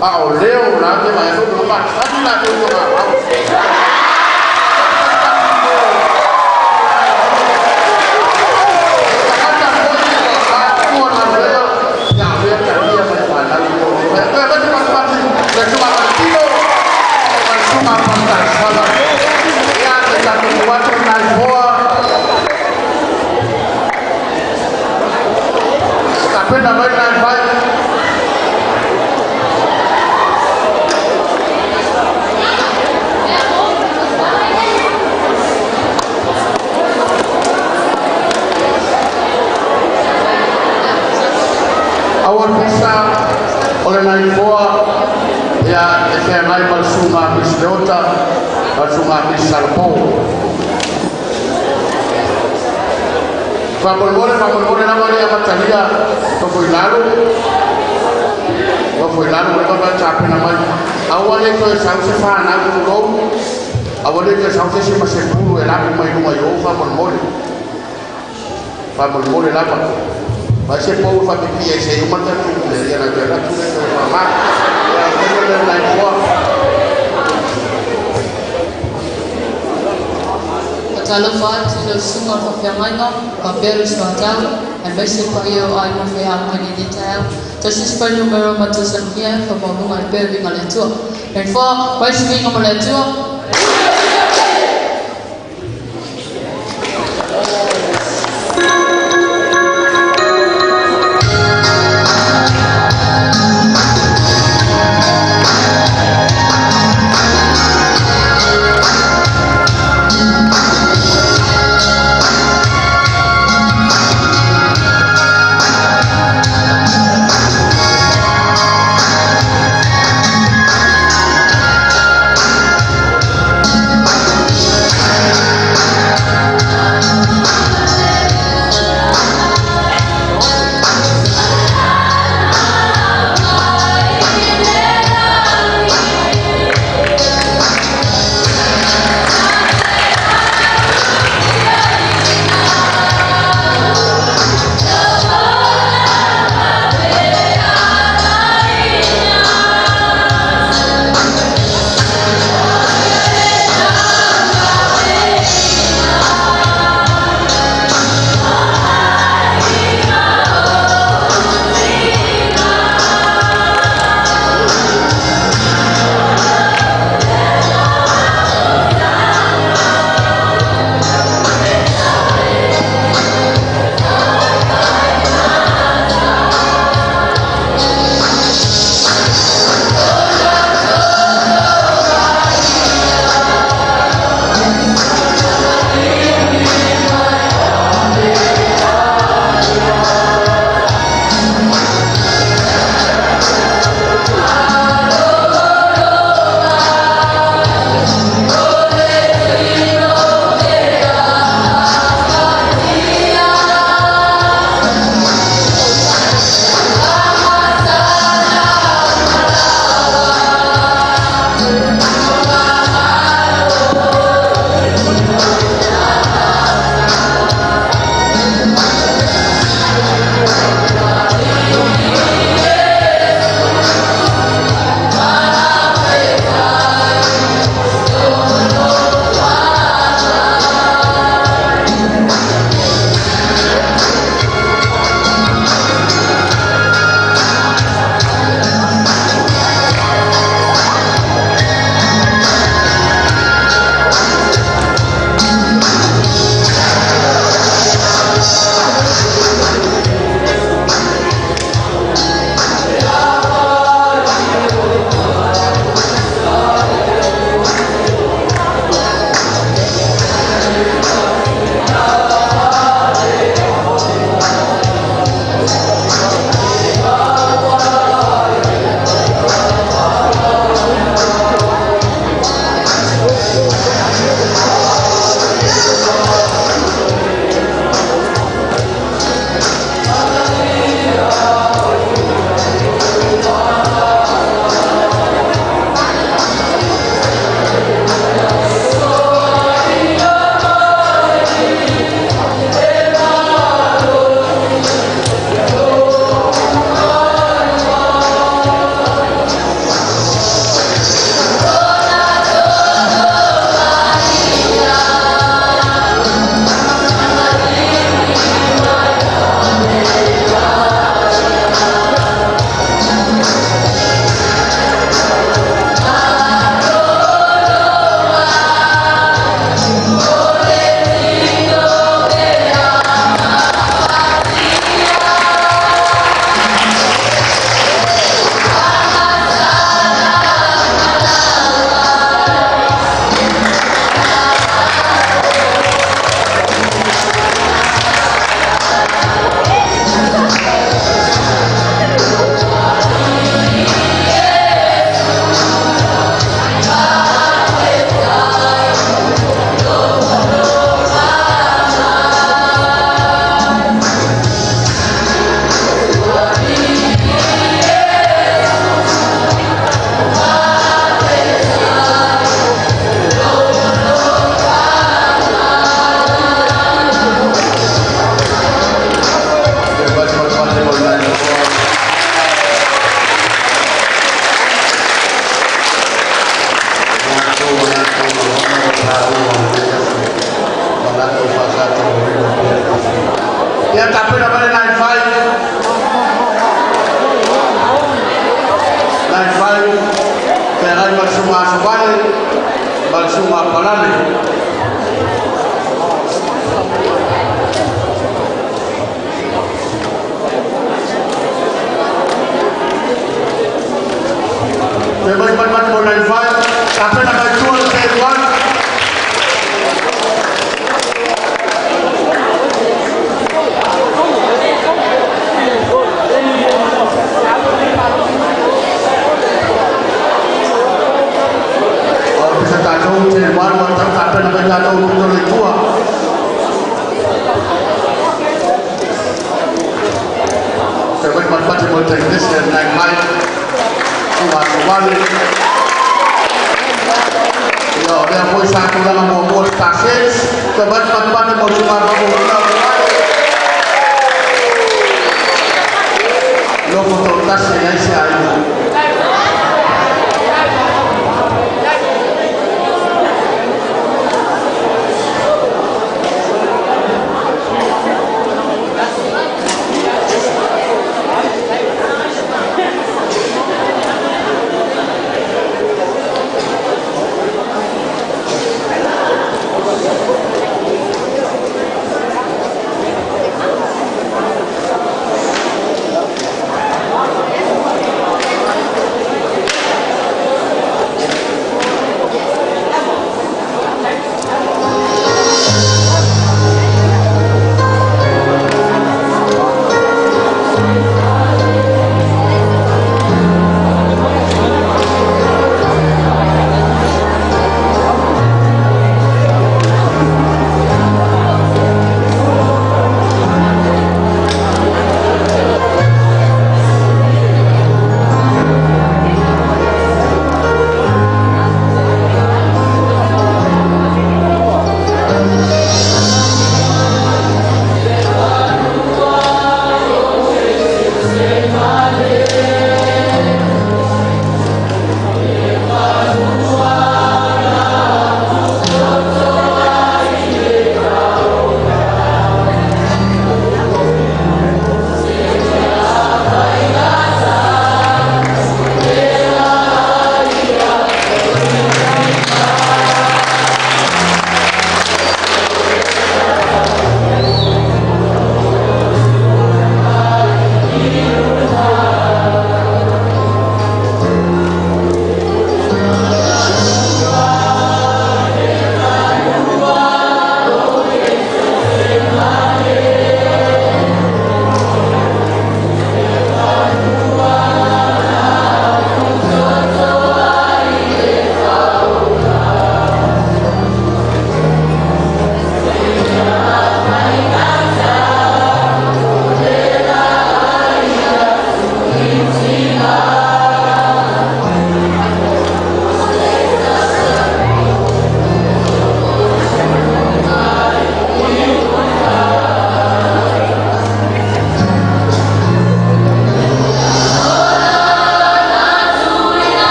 A o leo la te vai atu no ma tali la te o au. Tapena mai 95. Awal pisa o le nai foa ia e feagai ma le suga Misi Leota ma le suga Misi Salapo. Faamolemole faamolemole lava le amatalia nofo i lalo. Nofo i lalo le vava tapena mai. Aua le toe sau se whanau tulou. Aua le toe sau se se ma se pulu e lapu mai lunga i o faamolemole. Faamolemole lava. Vai se pou fa pipi e se uma ta tu le ia na te la tu le fa ma. Ia ko le nai foa. Talofa atu i lau susuga o le faafeagaiga, faapea le usuatau, aemaise le paia o aiga faiaoga i lenei taeao. Tasi se fuainumera o matou sanugia, faamaualuga ai pea le viiga o le Atua. 94, mai se viiga mo le Atua. Ia tapena mai le 95. 95, feagai ma le susuga Asovale ma le susuga Palale. Pe mai mai mai mo 95, tapena mai tua le 31. O le tatou 31 ua tau tapena mai tatou pito le tua. Pe mai mai mai mo technician 95, susuga Asovale. Ia, o lea foi sa tulaga muamua Star 6. Pe mai mai mai mo susuga Asovale. Lofo tasi ai se aiga.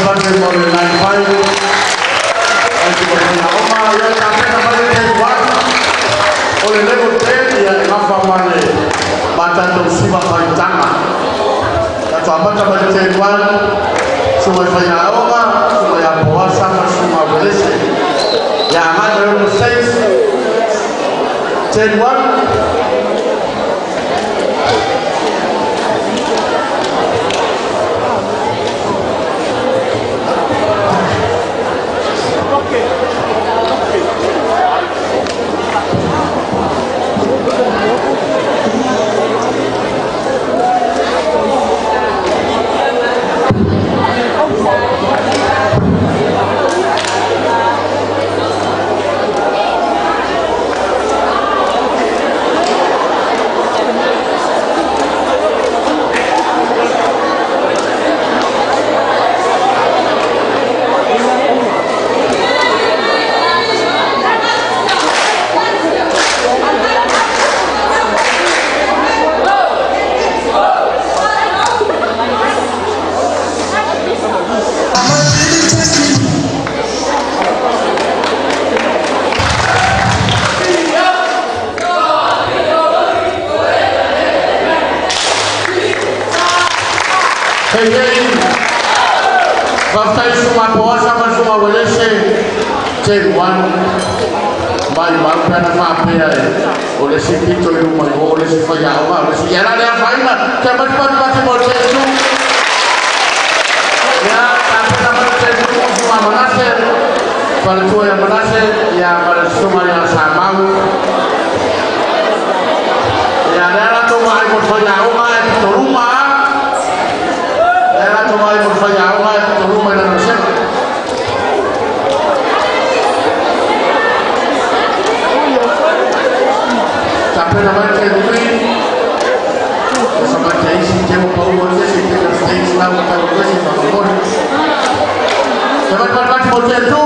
patipati mo le 95. Ai te whakaina oma, ia tapena mai le 1. O le level 10, ia e gafa ma le matatou siva faitaga. Tatou amata mai le 1, suga i faiaoga, suga ia Poasa ma suga Uelese. Ia agai mai level 6, 10 1. Hei hei, faafetai suga Poasa ma suga Uelese, 10 1. Mai mau pe ana faapea e o le isi pito i luma i o le isi faiaoga o le isi ia la le afaina te patipatipati mo le 10 2. Ia tapena mai le 10 2 suga Manase, faletua ia Manase, ia ma le susuga ia Samau. Ia lea latou vaai mo le faiaoga e pitoluma a. Lea latou vaai mo le faiaoga e pitoluma i lana vasega. Tapena mai le 10 3. Sa mai te isi te mo pau o te se te ka stage lau tau o se whakamori. Te mai patipati mo 10 2.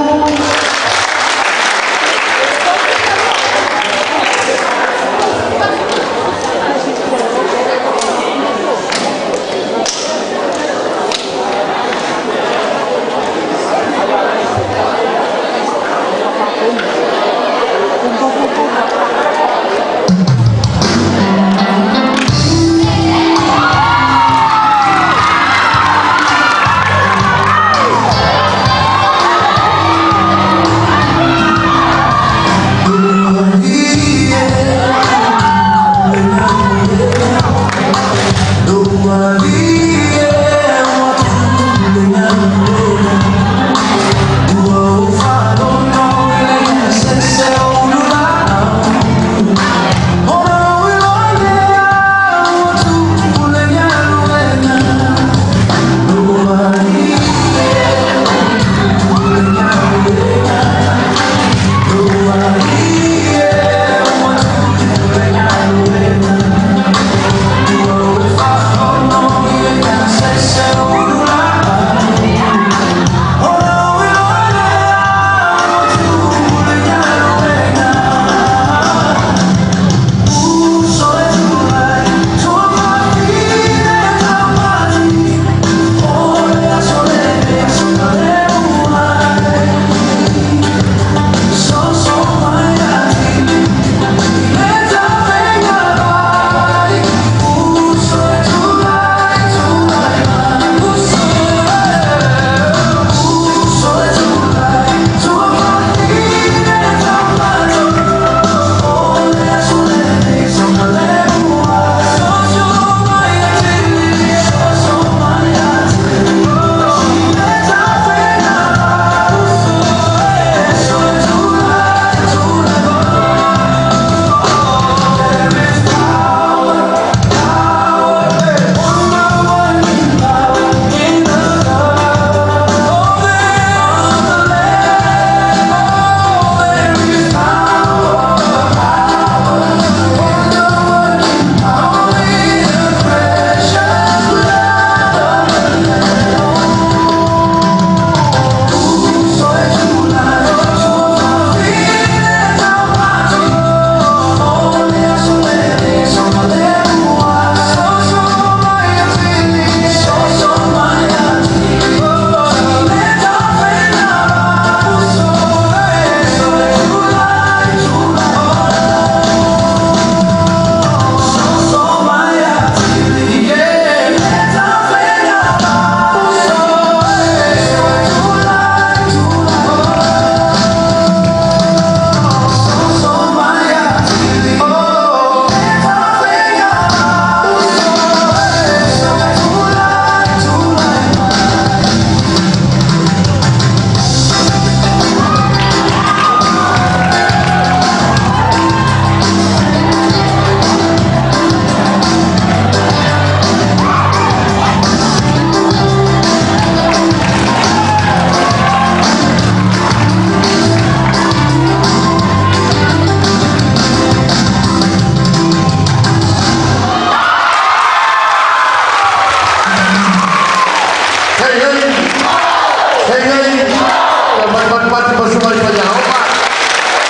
Hei hei, ia mai patipati ma suga i faiaoga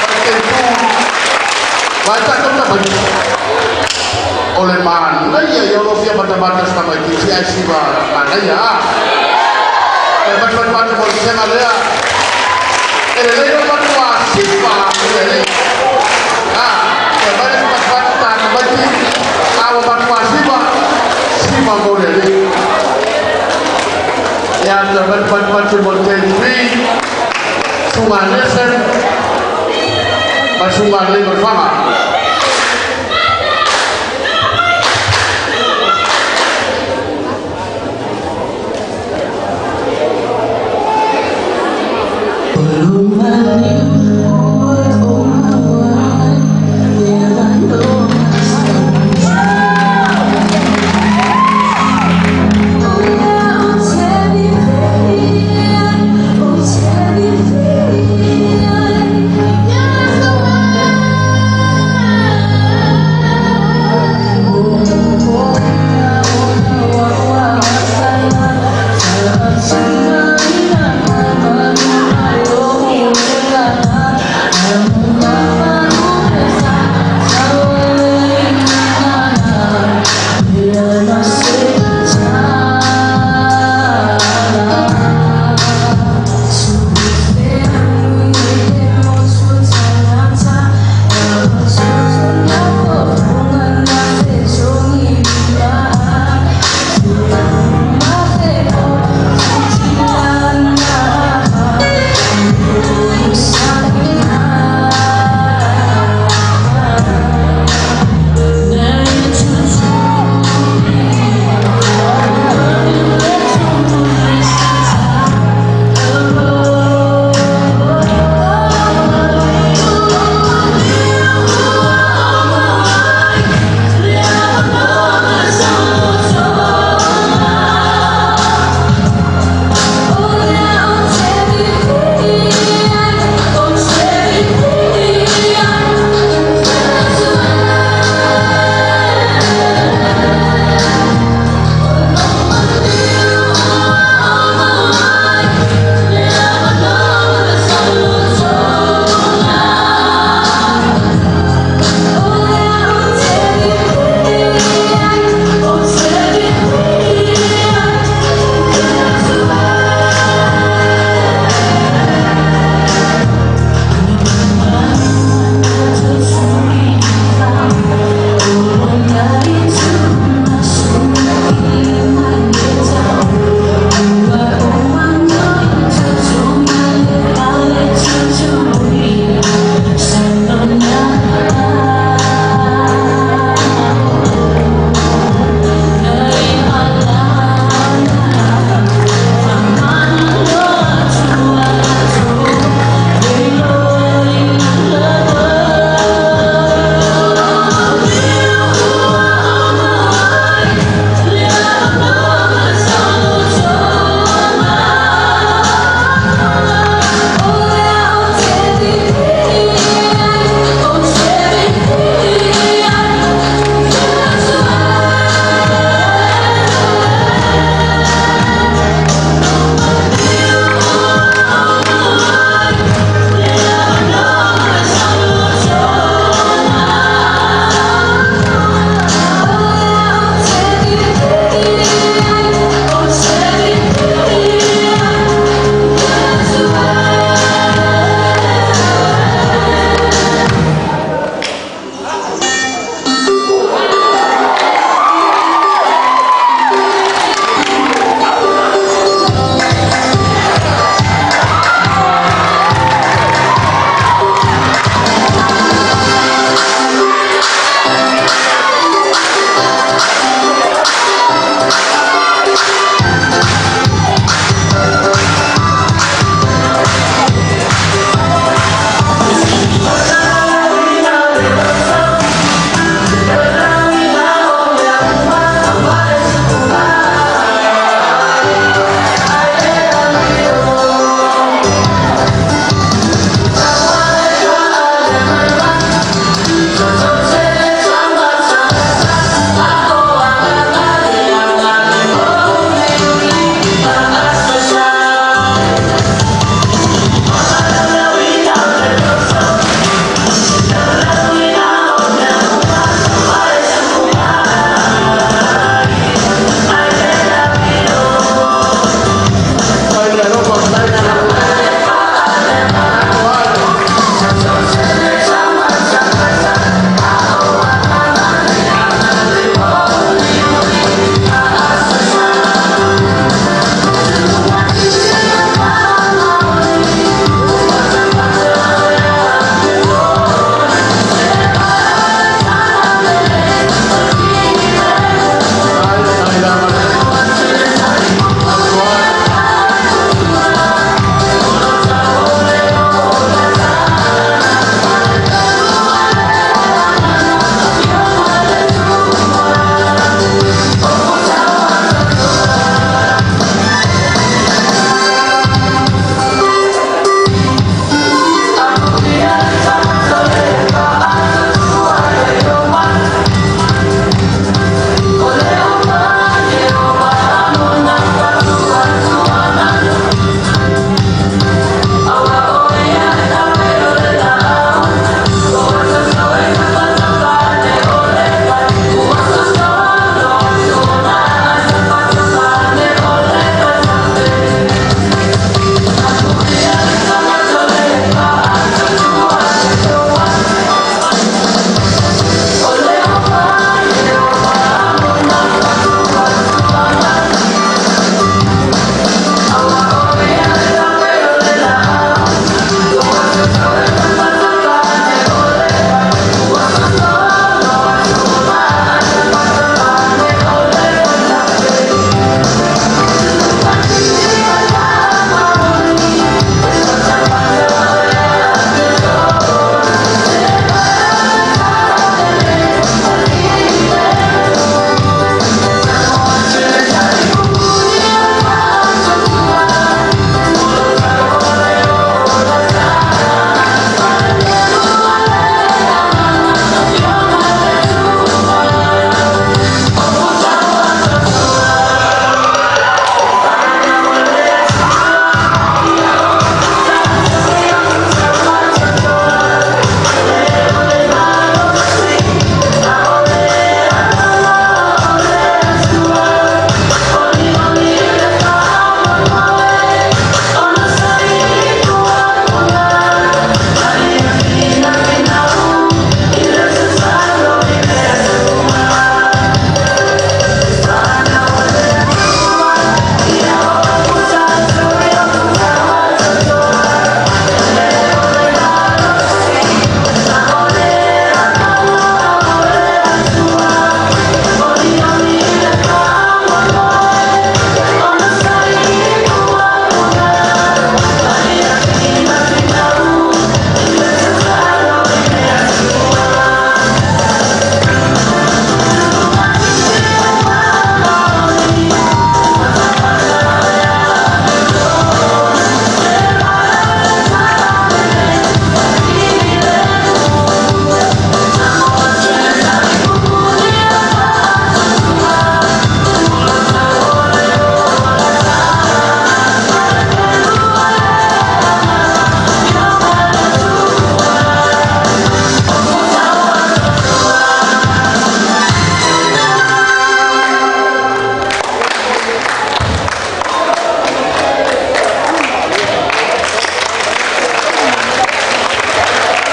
ma le teitu ma e tatou tamaiti. O le manaia ia o lo fia matamata se tamaitiiti ae siva manaia a. E mai patipati mo le sega lea. E lelei lo matua sifa i le alii. A, e mai le patipati ta tamaiti a ua matua siva, siva mo le alii. Ia te mai patipati mo le tei suga Nelson ma suga lei ma le faga. Oh.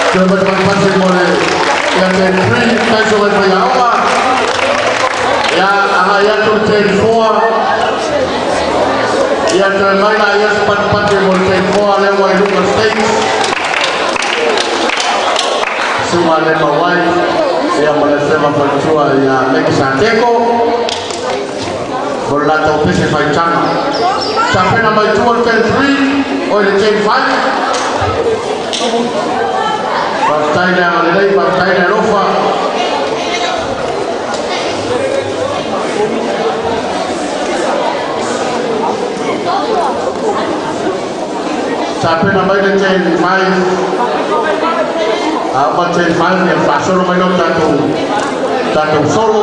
Toe mai patipati mo le ia ten 3 taiso mai faiaoga. Ia agai atu le ten 4. Ia toe mai la ia se patipati mo le ten 4 lea ua i luga stage. Suga le mawai ia ma le fema faletua ia Meki Sateko mo le latou pese faitaga. Tapena mai tua le ten 3 o le ten 5. Faafetai le agalelei, faafetai le alofa. Tapena mai le ten 5. A uma ten 5 ia faasolo mai lau tatou solo.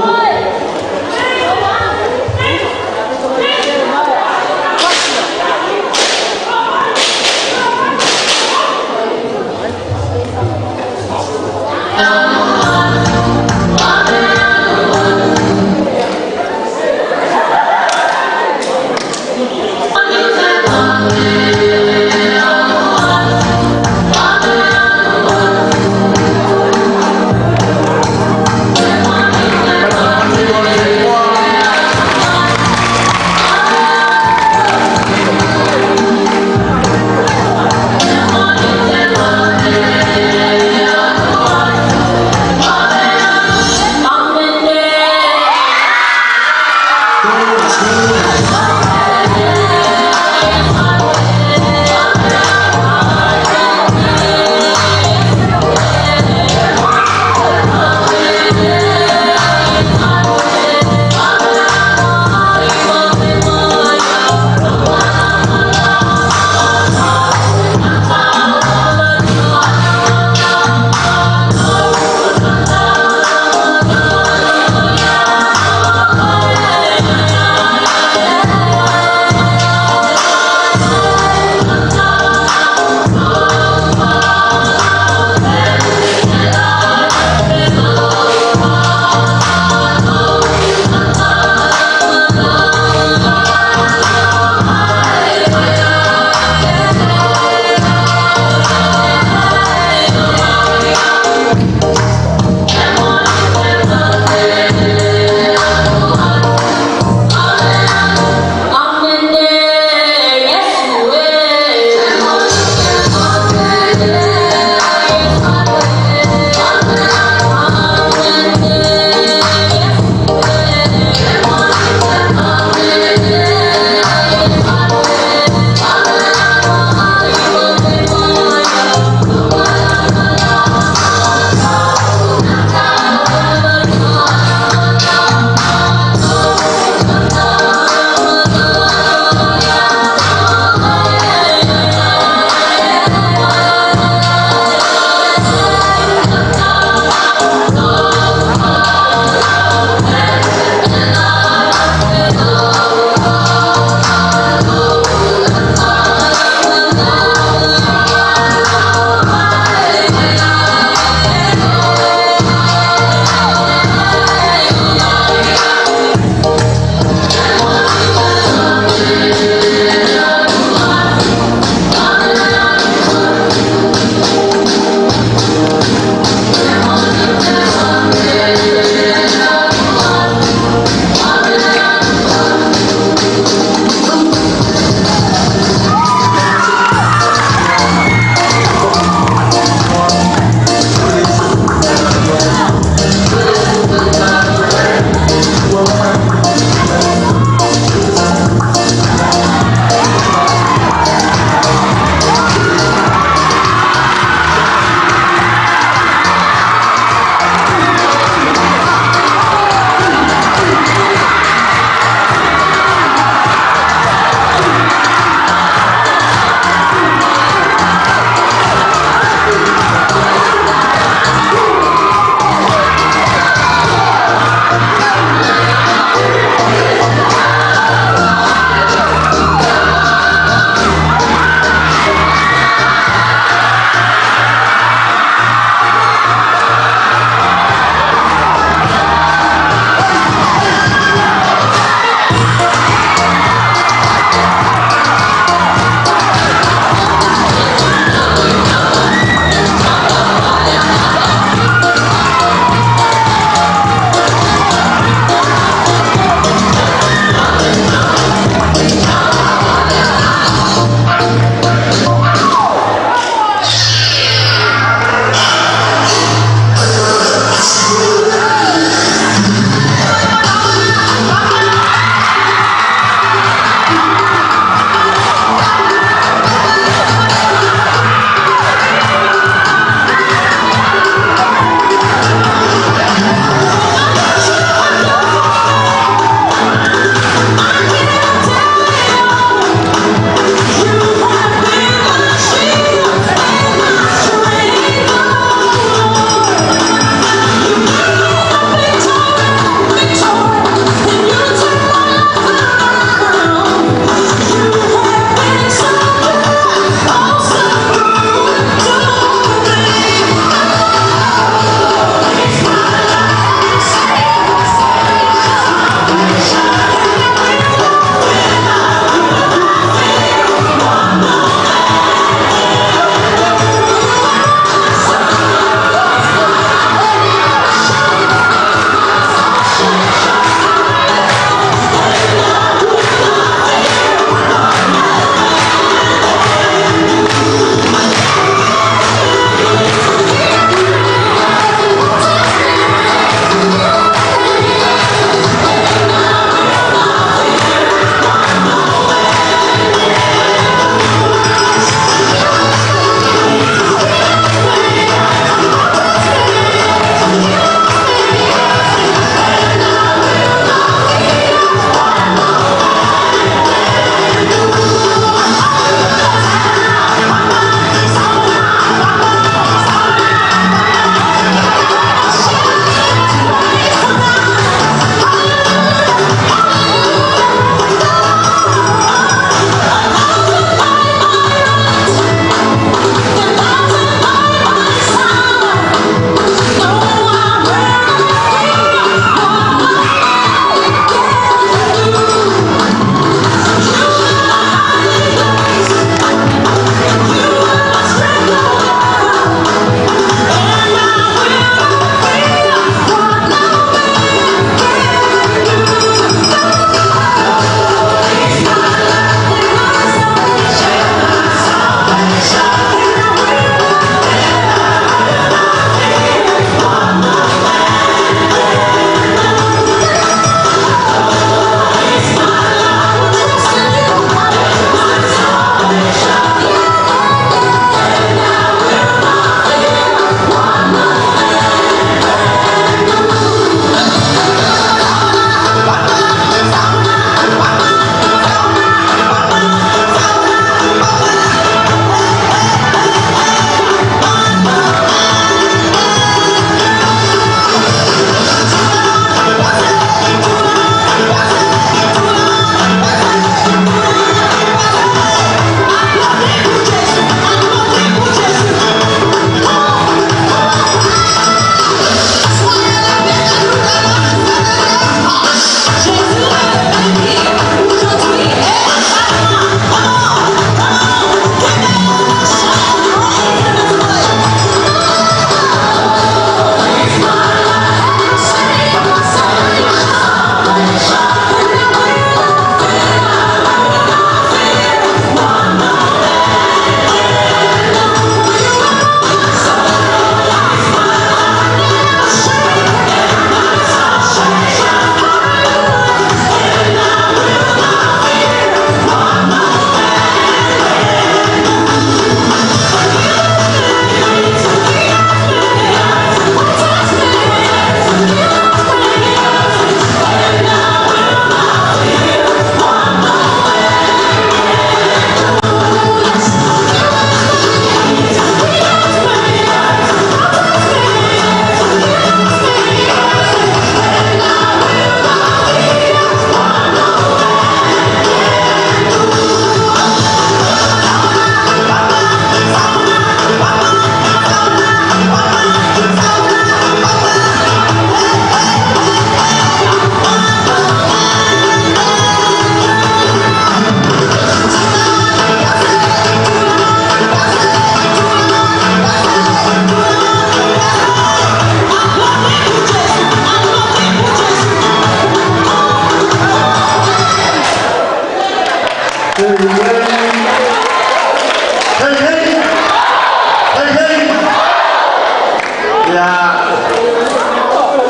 Ia,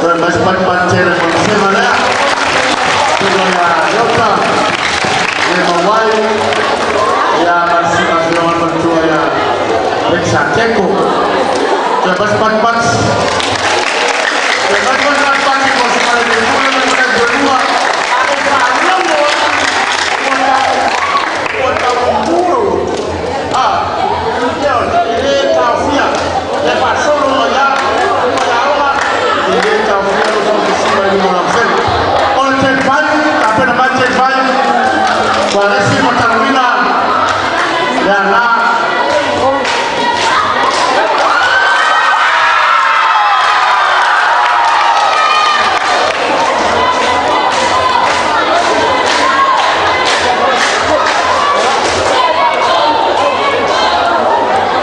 toe mai se patipati tele mo le vasega lea. Susuga ia Leota Lemauai, ia ma le susuga afioga i le faletua ia Rex Ateko. Toe mai se patipati. Toe mai foi se patipati mo le susuga i le Faipule ma le Falepuelua. E faalogo ua tau pupuu lou loto. Ah, ioe, e lē taofia le faasolo mai a faiaoga, e lē taofia lo fautusiga i luma o lau fele. O le 35, tapena mai 35, Falesi ma Taluina le ana.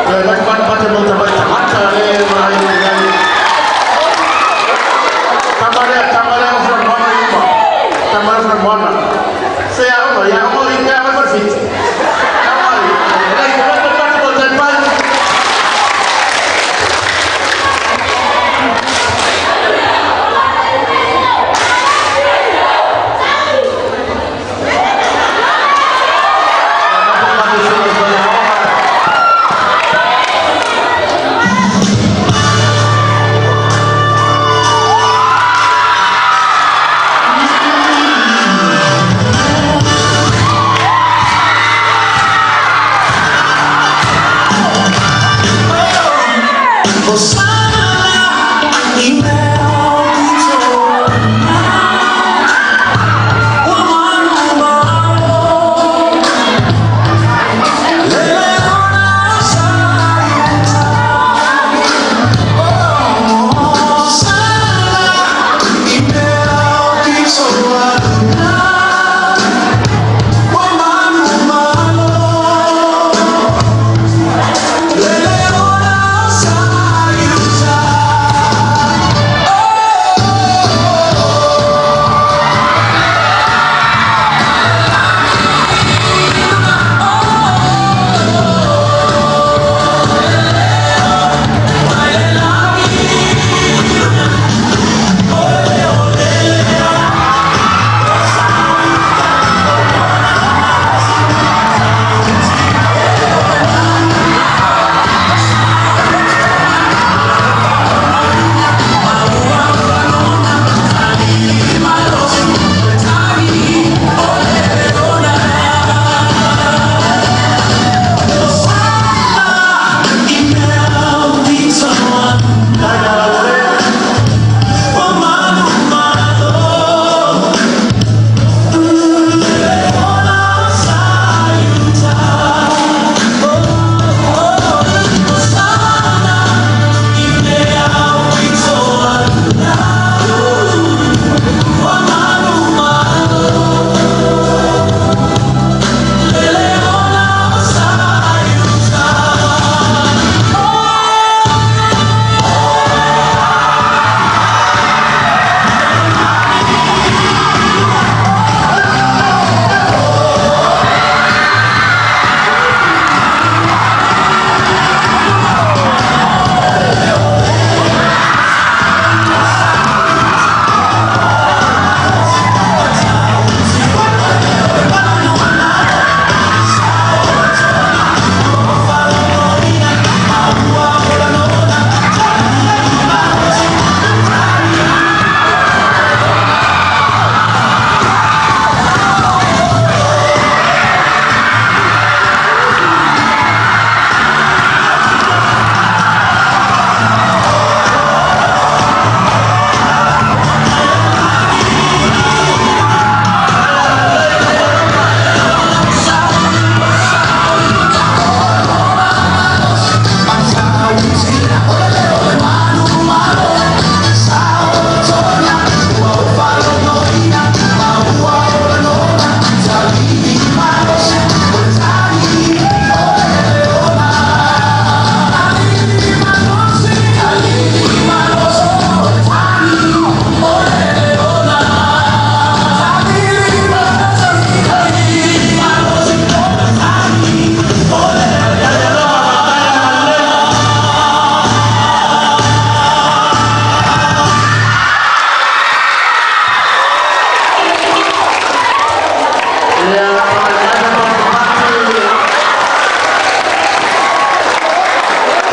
Toe mai patipati mo tamai tagata le vaai i ai. Tama lea, tama lea o Fulamoana i uma. Tama lea o Fulamoana. Fea ona, ia ona i pea mai falefiti. Tama i, e toe mai patipati mo 35. Patipati susuga i faiaoga.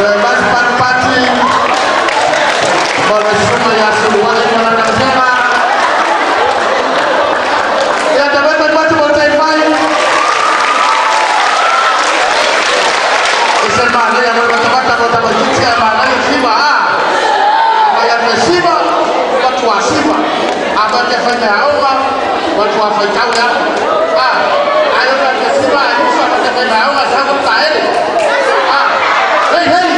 Toe mai se patupati mo le susuga ia Suluai ma lana vasega. Ia tauai patupati mo le taifai. E se manaia mo le matamata mo tamaitiiti ae manaia siva a. Afai atu e siva, matuā siva. Afai atu e faimeaoga, matuā faitau le aso. A, ae oo atu e siva ae uso afai e faimeaoga e sau taele. A, hei hei!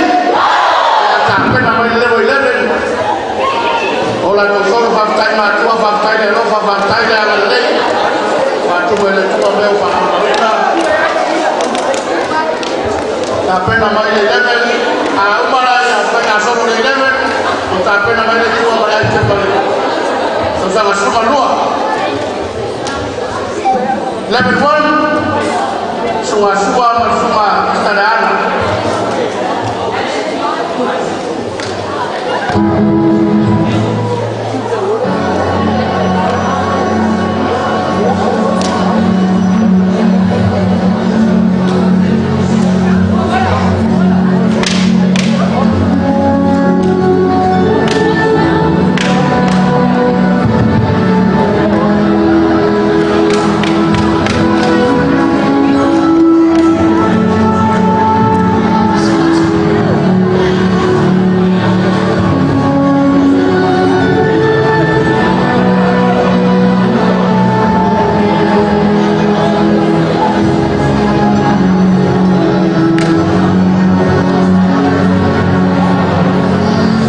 Ia tapena mai le level 11. O latou solo faafetai matua, faafetai le alofa, faafetai le agalelei. Faatumu e le Atua mea ua faamalamaina. Tapena mai le 11. A uma la ia faiga solo le 11, o tapena mai le tua ma le item ma le tausaga 12. Level 1, suga sua ma le suga Mr.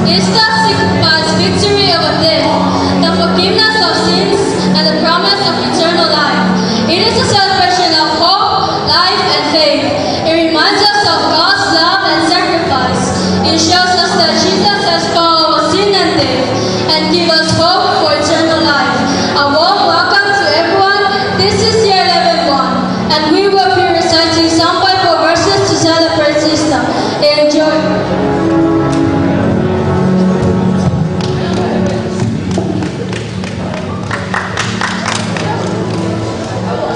Easter signifies victory over death, the forgiveness of sins, and the promise of eternal life. It is a celebration of hope, life, and faith. It reminds us of God's love and sacrifice. It shows us that Jesus has power over sin and death, and gives us hope for eternal life. A warm welcome to everyone. This is year 11 1, and we will be reciting some Bible verses to celebrate Easter. Enjoy.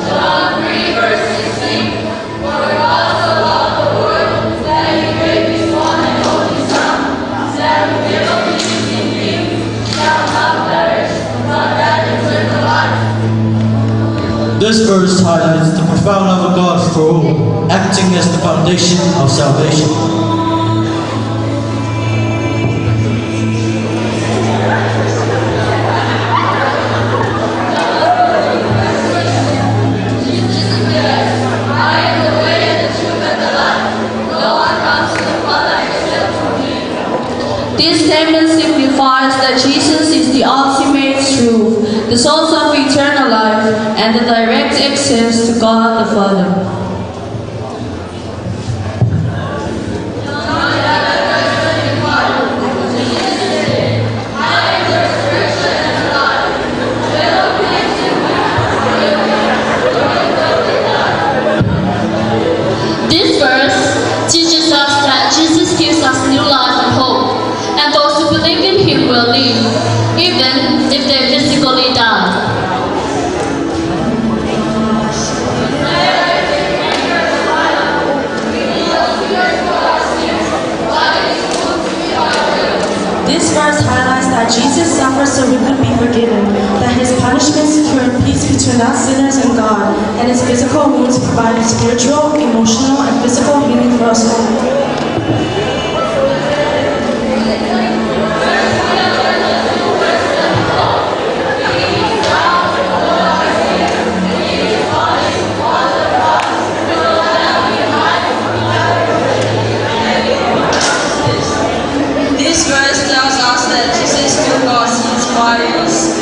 John 3, verse 16. For God so loved the world that he gave his one and only Son, that whoever believes in him shall not perish, but have eternal life. This verse highlights the profound love of God for all, acting as the foundation of salvation. Jesus declares, I am the way and the truth and the life. No one comes to the Father except through me. This statement signifies that Jesus is the ultimate truth, the source of eternal life, and the direct access to God the Father. John 11, verse 25. Jesus said, I am the resurrection and the life. Whoever believes in me will live, even though they die. This verse teaches us that Jesus gives us new life and hope, and those who believe in him will live, even if they physically die. Isaiah 53, verse 5. He was pierced for our sins, by his wounds we are healed. This verse highlights that Jesus suffered so we could be forgiven, that his punishment secured peace between us sinners and God, and his physical wounds provided spiritual, emotional, and physical healing for us all. This verse tells us that Jesus took our sins by his.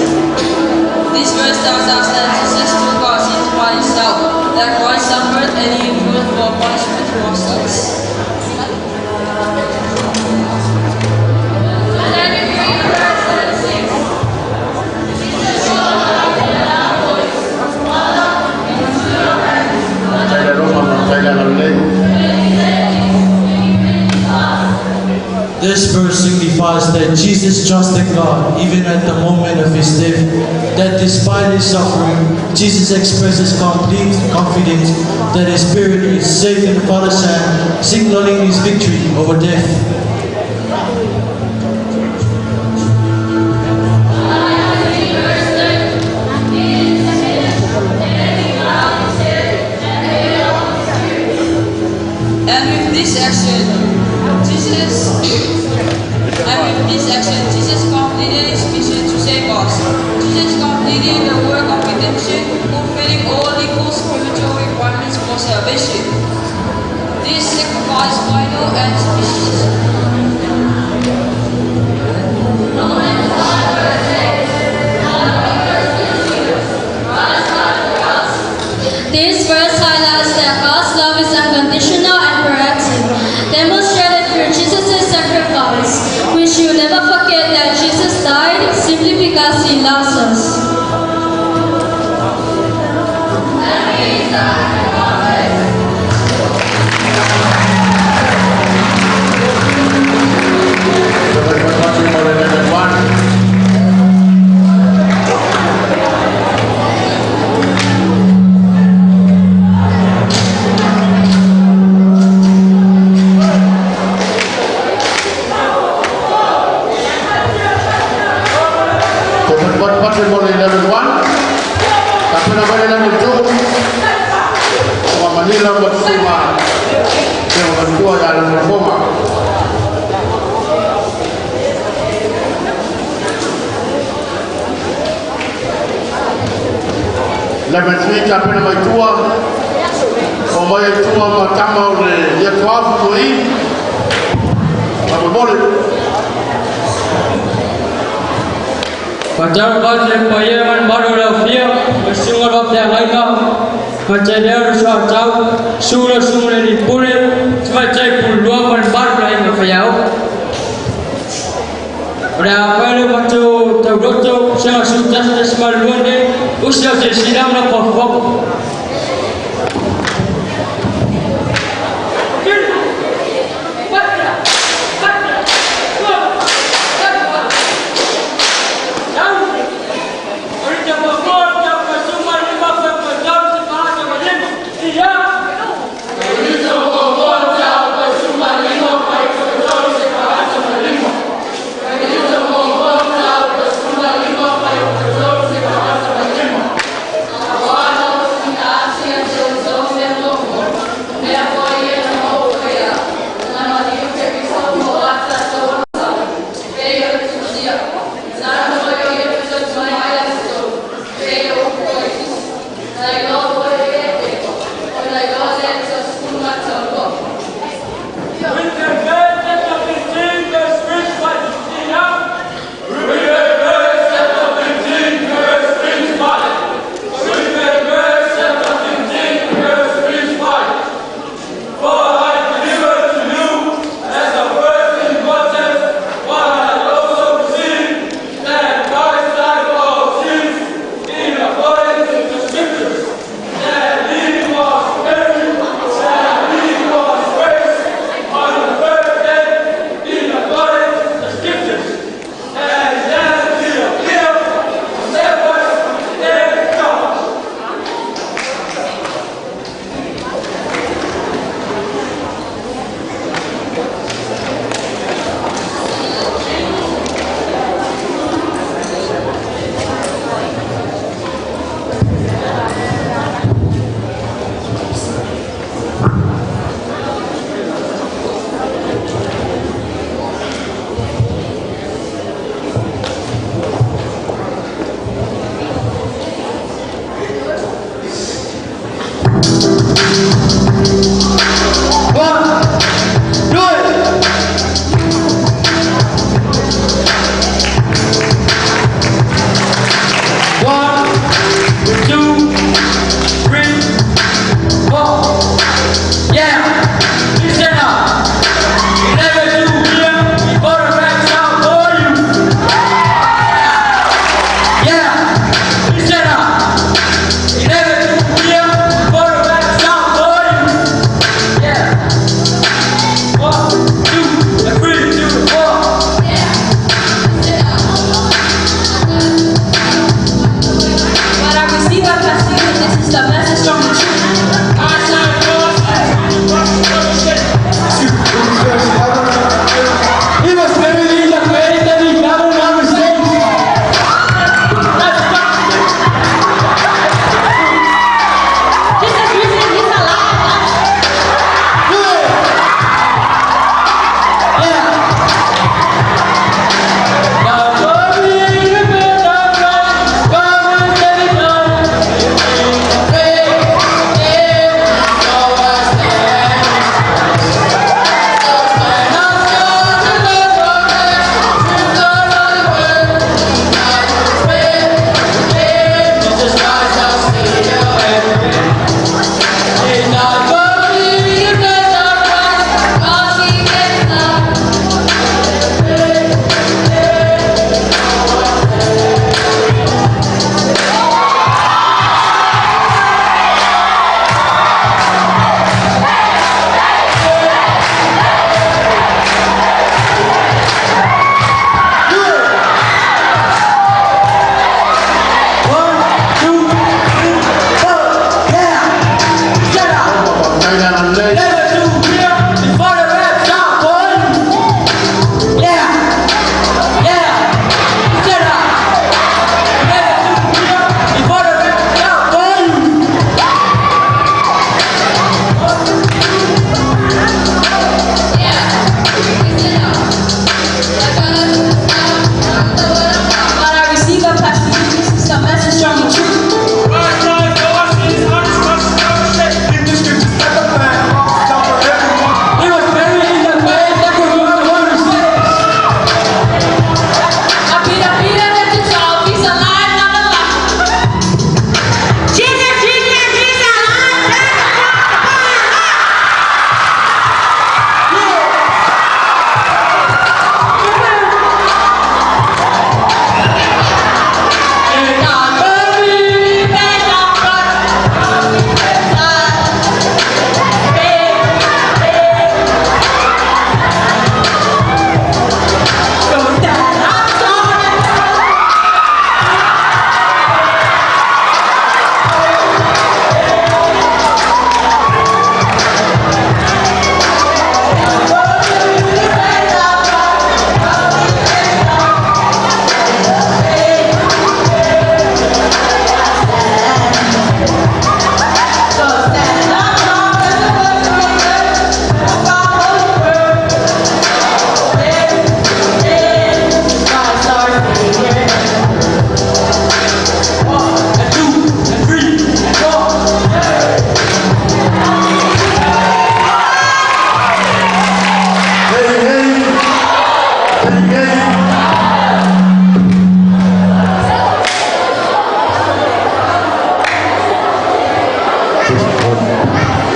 This verse tells us that Jesus took our sins by himself, that Christ suffered and he endured for punishment for our sins. This verse signifies that Jesus trusted God even at the moment of his death, that despite his suffering, Jesus expresses complete confidence that his spirit is safe in the Father's hand, signaling his victory over death. And with this action, Jesus completed his mission to save us. Jesus completed the work of redemption, fulfilling all legal spiritual requirements for salvation. This sacrifice final and sufficient. This verse highlights that God's love is unconditional and proactive, demonstrated through Jesus' sacrifice. We should never forget that Jesus died simply because he loves us. 11-3 tapena mai tua o mai ai tua ma tama o le ia tuafu to i Faamolemole. Faatalofa le paia ma le mamalu o le aufia ma le susuga i le faafeagaiga faataelea le soatau susu lau susuga i le alii pule tamaitai pulelua ma le mamalu o le aiga faiaoga. O le a fai le matou tauloto 11.2 nei usi au silasila ma lau faafofoga.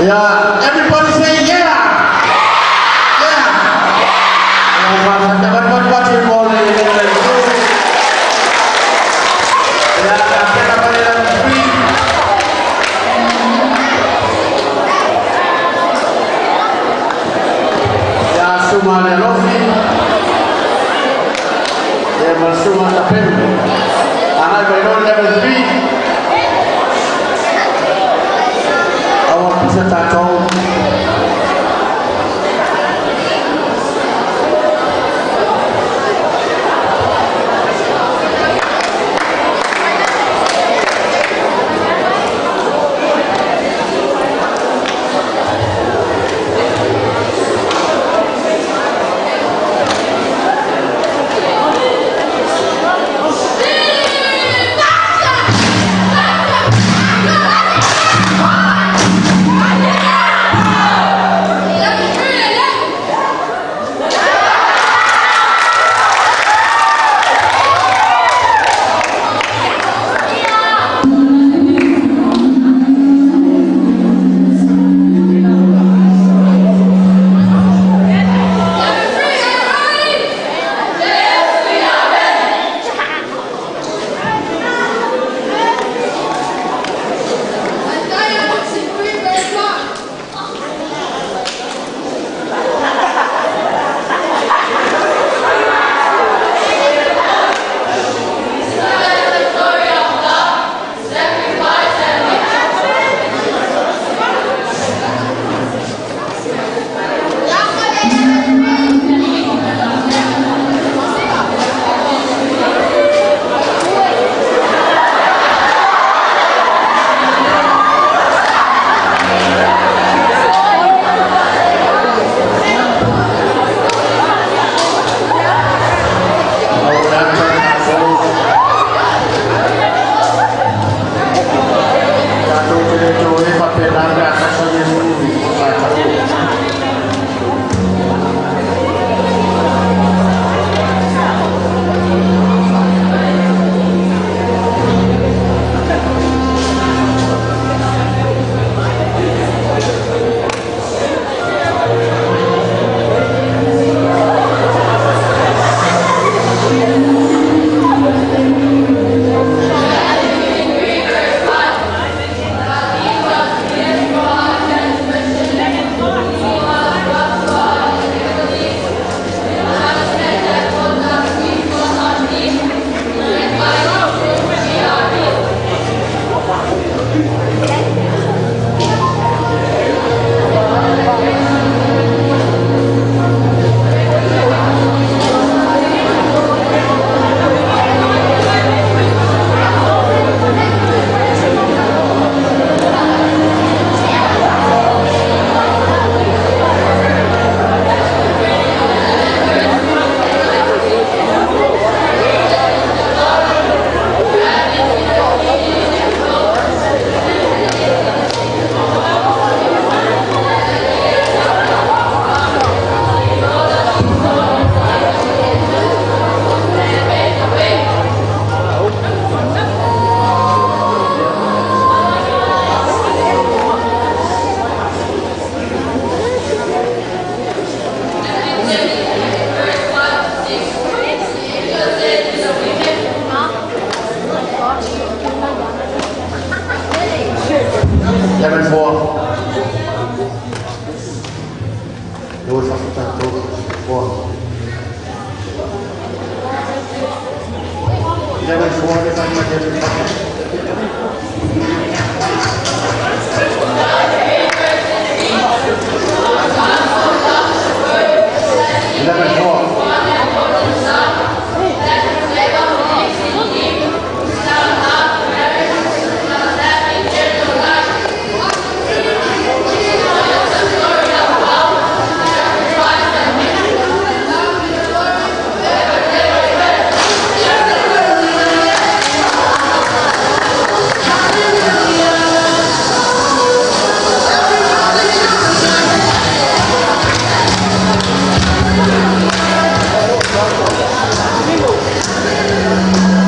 Yeah, everybody say yeah. Yeah. Level 3. Our pisa.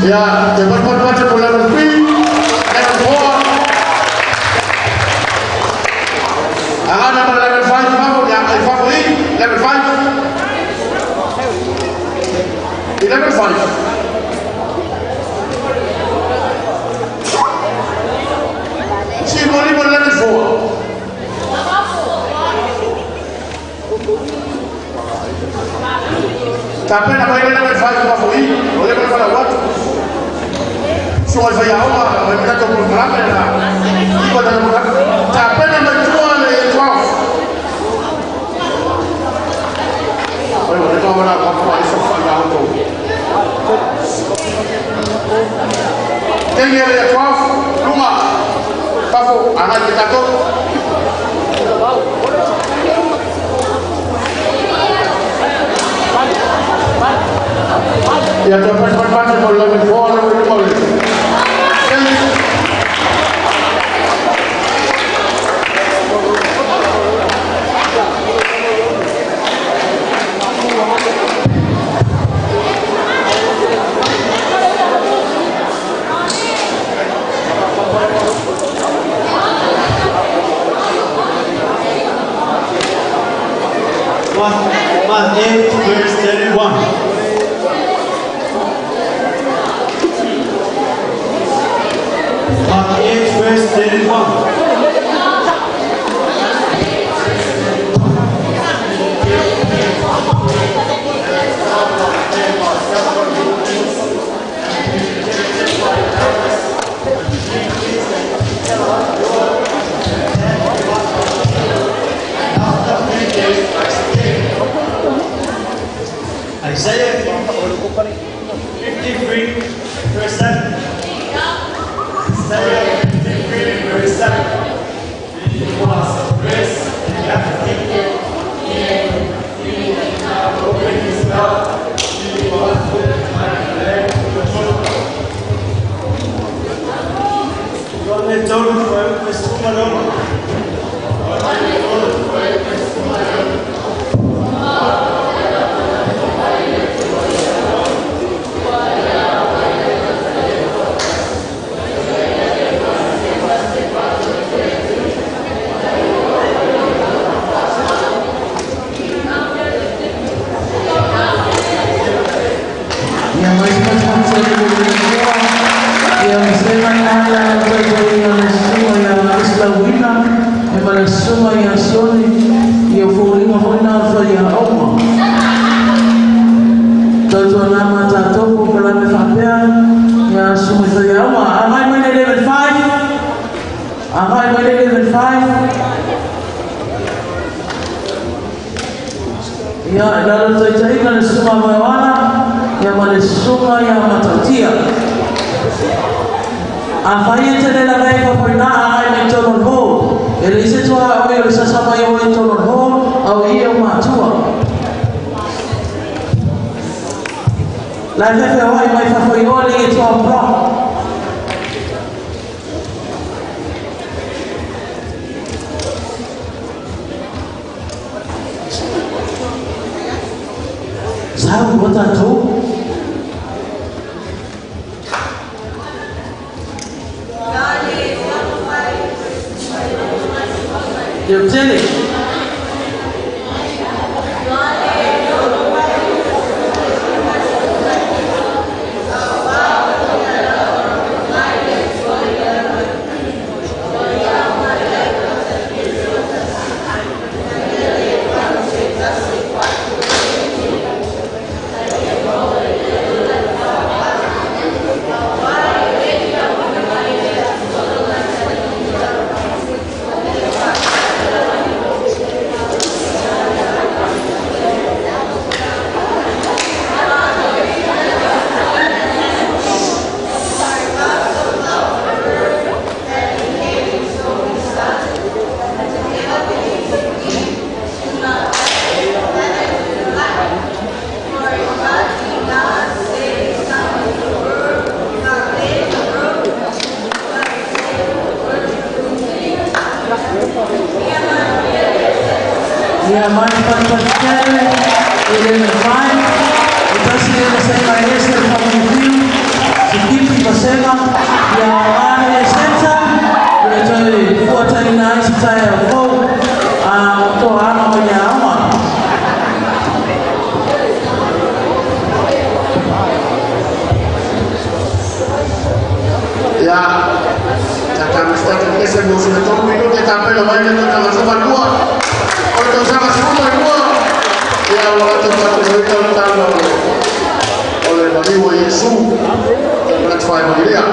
Yeah, the 1.1 for level 3, level 4. Tapena mai le 11 5 pa foi. O le pa la watu. Suga fa ya o ma me tato programa la. Ipa ta programa. Tapena mai tua le 12. Oi, o le pa wala pa pa iso fa ya o to. Tengi le 12 luma. Pafo ana ke tato. Ya te pan pan pan por la mejor no me Mark 8, verse 31. Mark 8, verse 31. Isaiah 53, verse 7. Isaiah 53, verse 7. He was oppressed and afflicted, he did not open his mouth. He was led by the leg to the slaughter. Ya lalo taitaiga le suga moeoana ia ma le suga ia matautia. Afai e tele lava e fafoina agai mai tonu o le hall. E leai se tuaʻa oe o le sasa mai oe i tonu o le hall a o ie o matua. La e feofeoaʻi mai fafo i o le ie 12 o'clock. Sau ua tatou. Leotele. Ia mai patupatutele 11 5. E tasi le vasega e ese le faamanufiu sikipi vasega ia aoga le senta ia toe fuataina ai se taeao fou a o toaga mai le aoga. Ia, tata ese mo se tolu minute tapena mai le tausaga 12. O le tausaga 12. Ia, Ia ua latou faatinoina le tala o le maliu o Iesu e manatu faevagilia.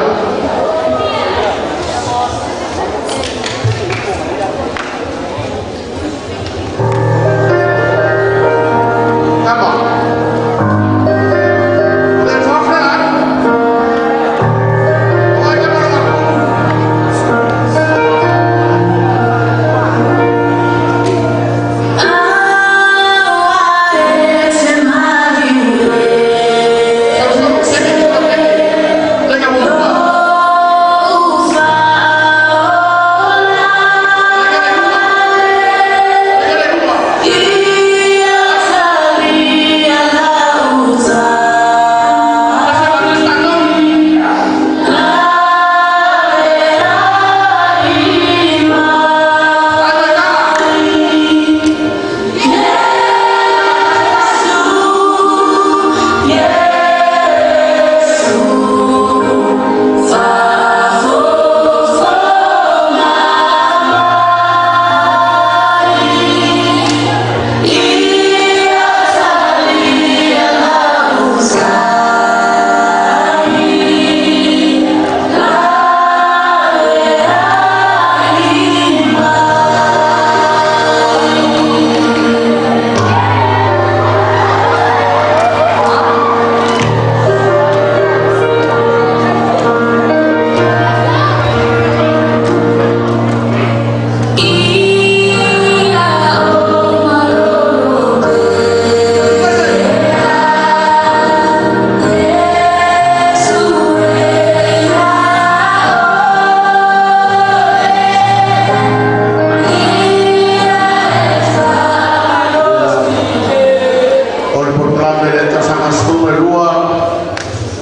O le polokalame le tausaga 12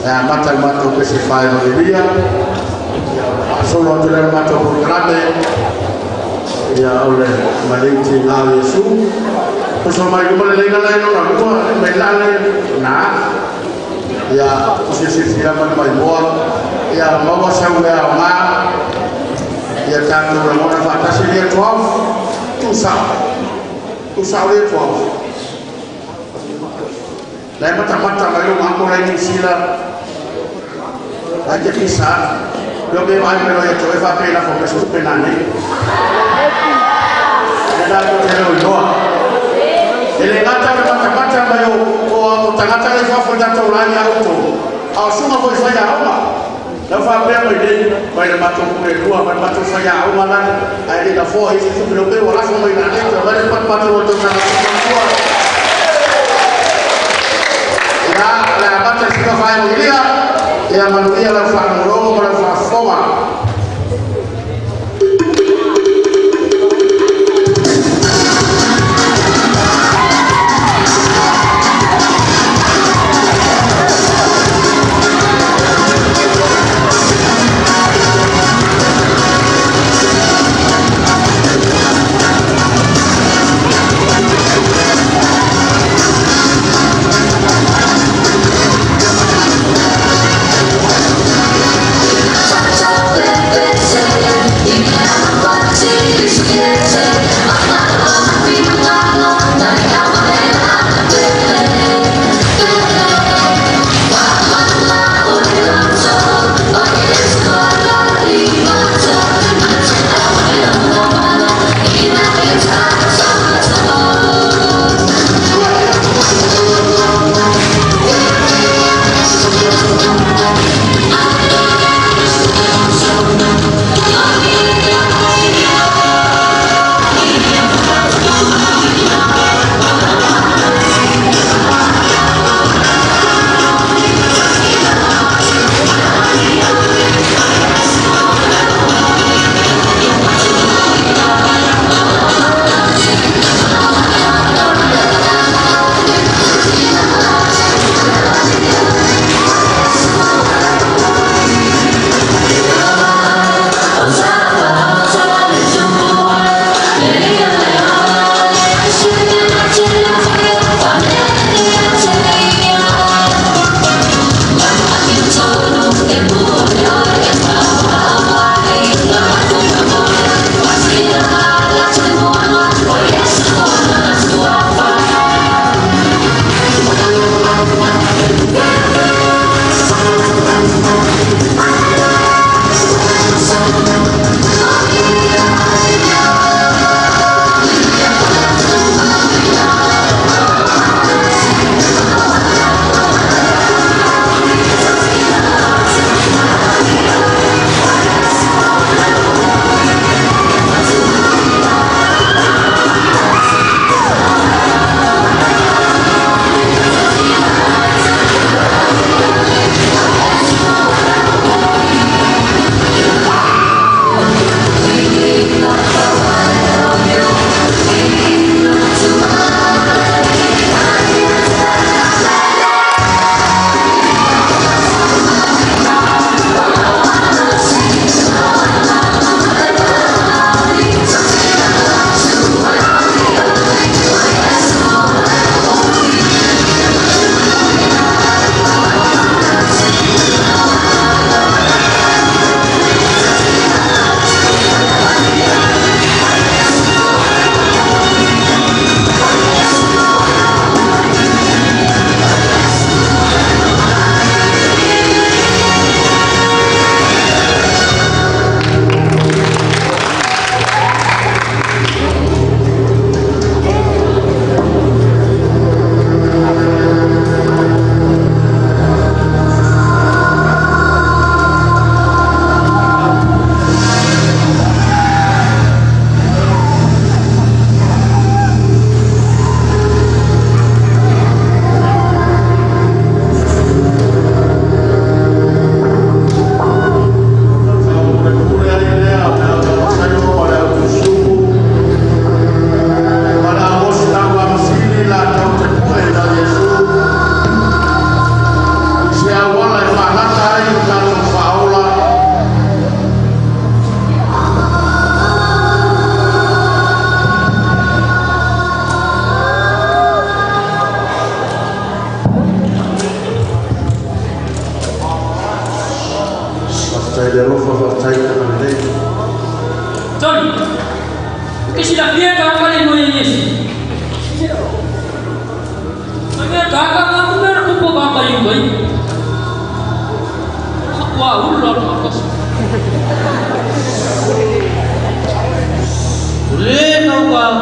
e amata le matou pese faevagilia faasolo atu lea le matou polokalame ia o le maliu tigā o Iesu oso mai luma le leiga lae lona lua mai lale na ia usisilifia ma le maimoa ia maua sau le aogā ia tatou lagona faatasi lia 12 tuusao tuusao lia 12 lai matamata mai lo mako lai New Zealand lai te pisa lo me mai me lo e to e fa pe la fo pe su pe na nei le la to te lo iloa e le gata le matamata mai o tagata le fafo i tatou lai ia outou a o suga foi faiaoga lau faapea mai nei mai le matou pulelua mai le matou faiaoga lale ae le lafoa isi tupe lo pe ua lafo mai lanei toe mai le patupatu o le tausaga tua. Ia le amata le fika faemoilia ia manuia lau faalogologo ma lau faafofoga.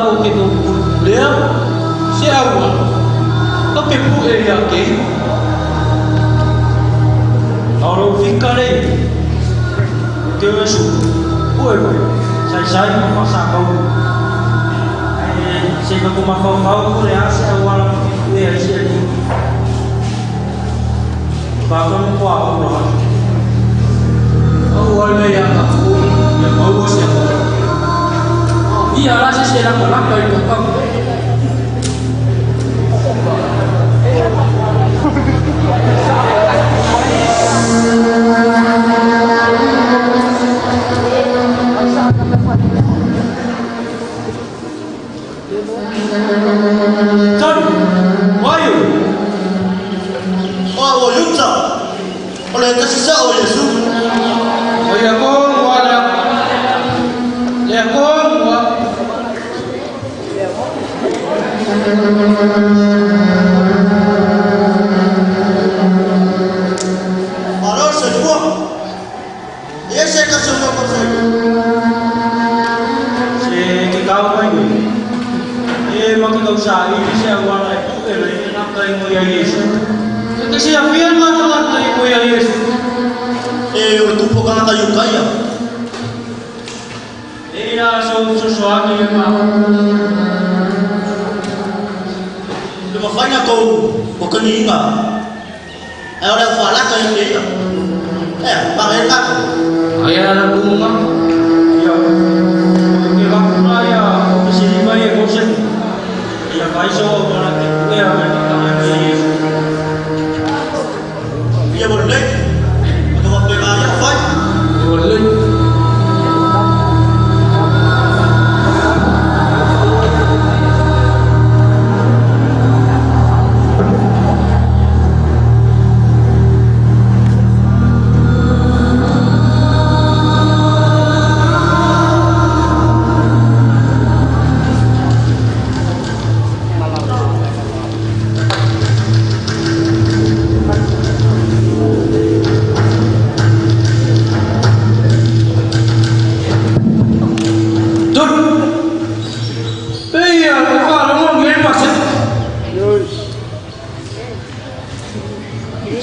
ko ke no lea se aua ka ke pu e ia ke Aro fika le ke wesu pu e sai sai ma fa sa kau se ka kuma fau fau ku le a se aua la ke pu e se ni ba ka mo kwa o ro au al me ya ka ku ya mau se ko ia la se se la ko la ka i ka John, why you? Oh, Yuta. O le tasi sa o Yesu. O ia ko wala. Ia ko wa. Aro se fua. Ia se ka se fua ko se. Se ke kau mai ni. E ma ke kau sa i se wala e pu e le na kai mo ia Yesu. Ke se afia ma na kai mo ia Yesu. E o tupo ka ka yukaia. E ia so so so ani e ma. Le ma faina ko ko ka ni inga. E ora fa la ka ni inga. E pa e ka. Ai ala bunga. Ia. Ke va kura ia o se ni mai e ko se. Ia kai so wala ke pu e a me ka mai mo ia Yesu. Ia mo le. Ko va pe ia fai. Ia le.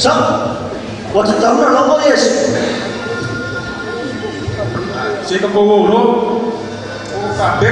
Sa. Wa te tauna lo Yesu. Se ka ko lo. O ka be.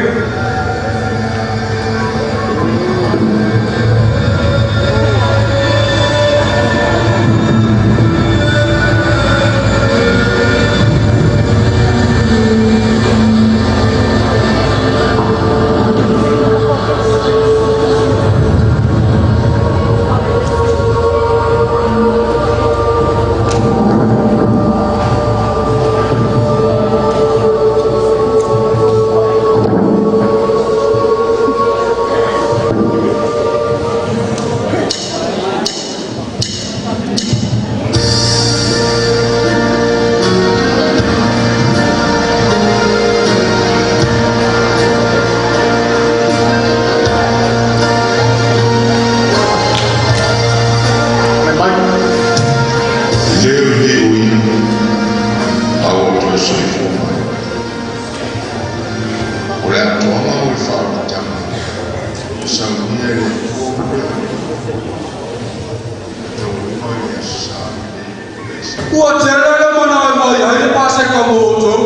Ua tele le mana e mai ai le pase ka mo outou.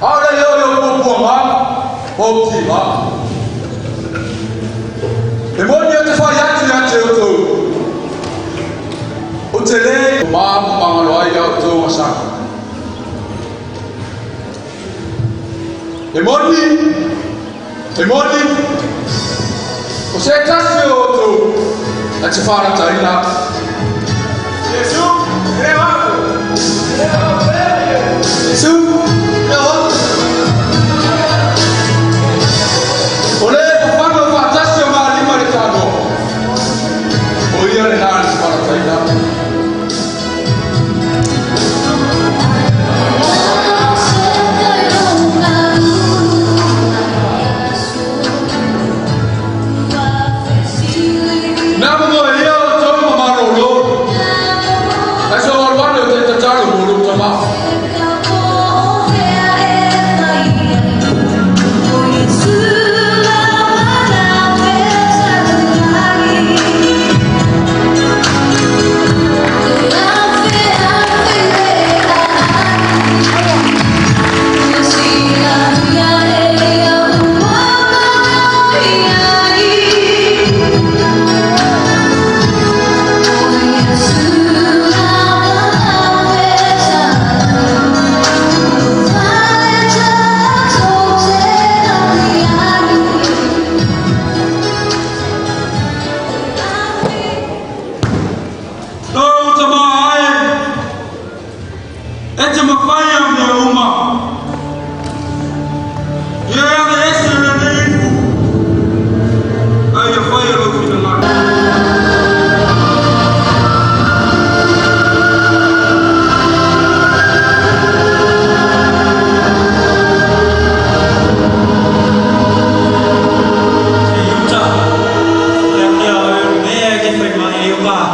A le leo le puapua ma, o ti ma. E moni e te whai atu ia te outou. O te le ma mangalo ai ia outou asanga. E moni, o se tasi o outou, a te wharataina. Yesu, Yesu, o le papano whaatasi o ngā lima le tānoa. O ia le nā le te wharataina. Nā mo e ia o tau ma marolo. Ai so waru o te tataro mo ro tama.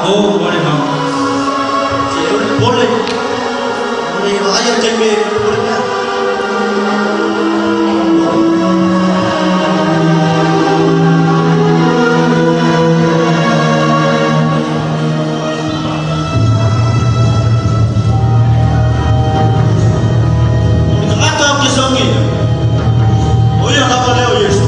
malo ma le mau. Se o le pole. O le vaai o te me pole pea. Tagata o ke songi. O ia lava lea o Iesu.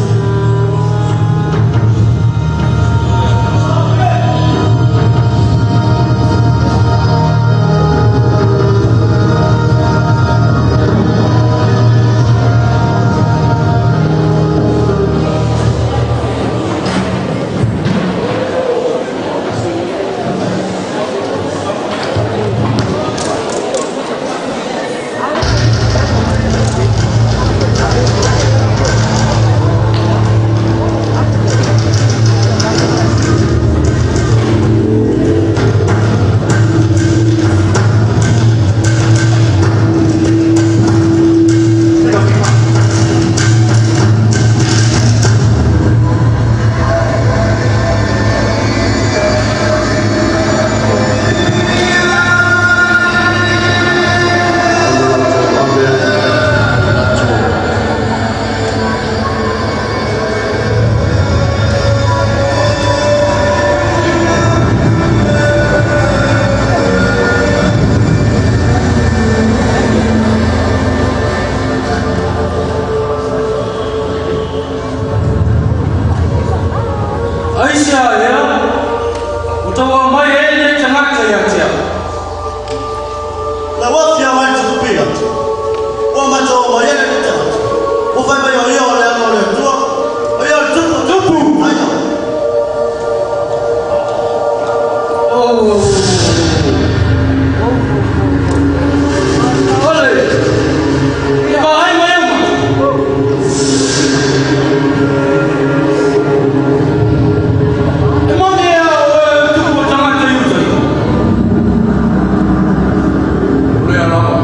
Aisia lea, o taua mai e le tagata ia te au. La ua fia mai tupu Pilato. Ua matou mai ai lenei tagata. Ua fai mai o ia o le Ana o le Atua. O ia o le tupu. Tupu! Aia. Oh. Ole! E vaai mai au. E moni ea o e tupu o tagata Iuta. O lea lava.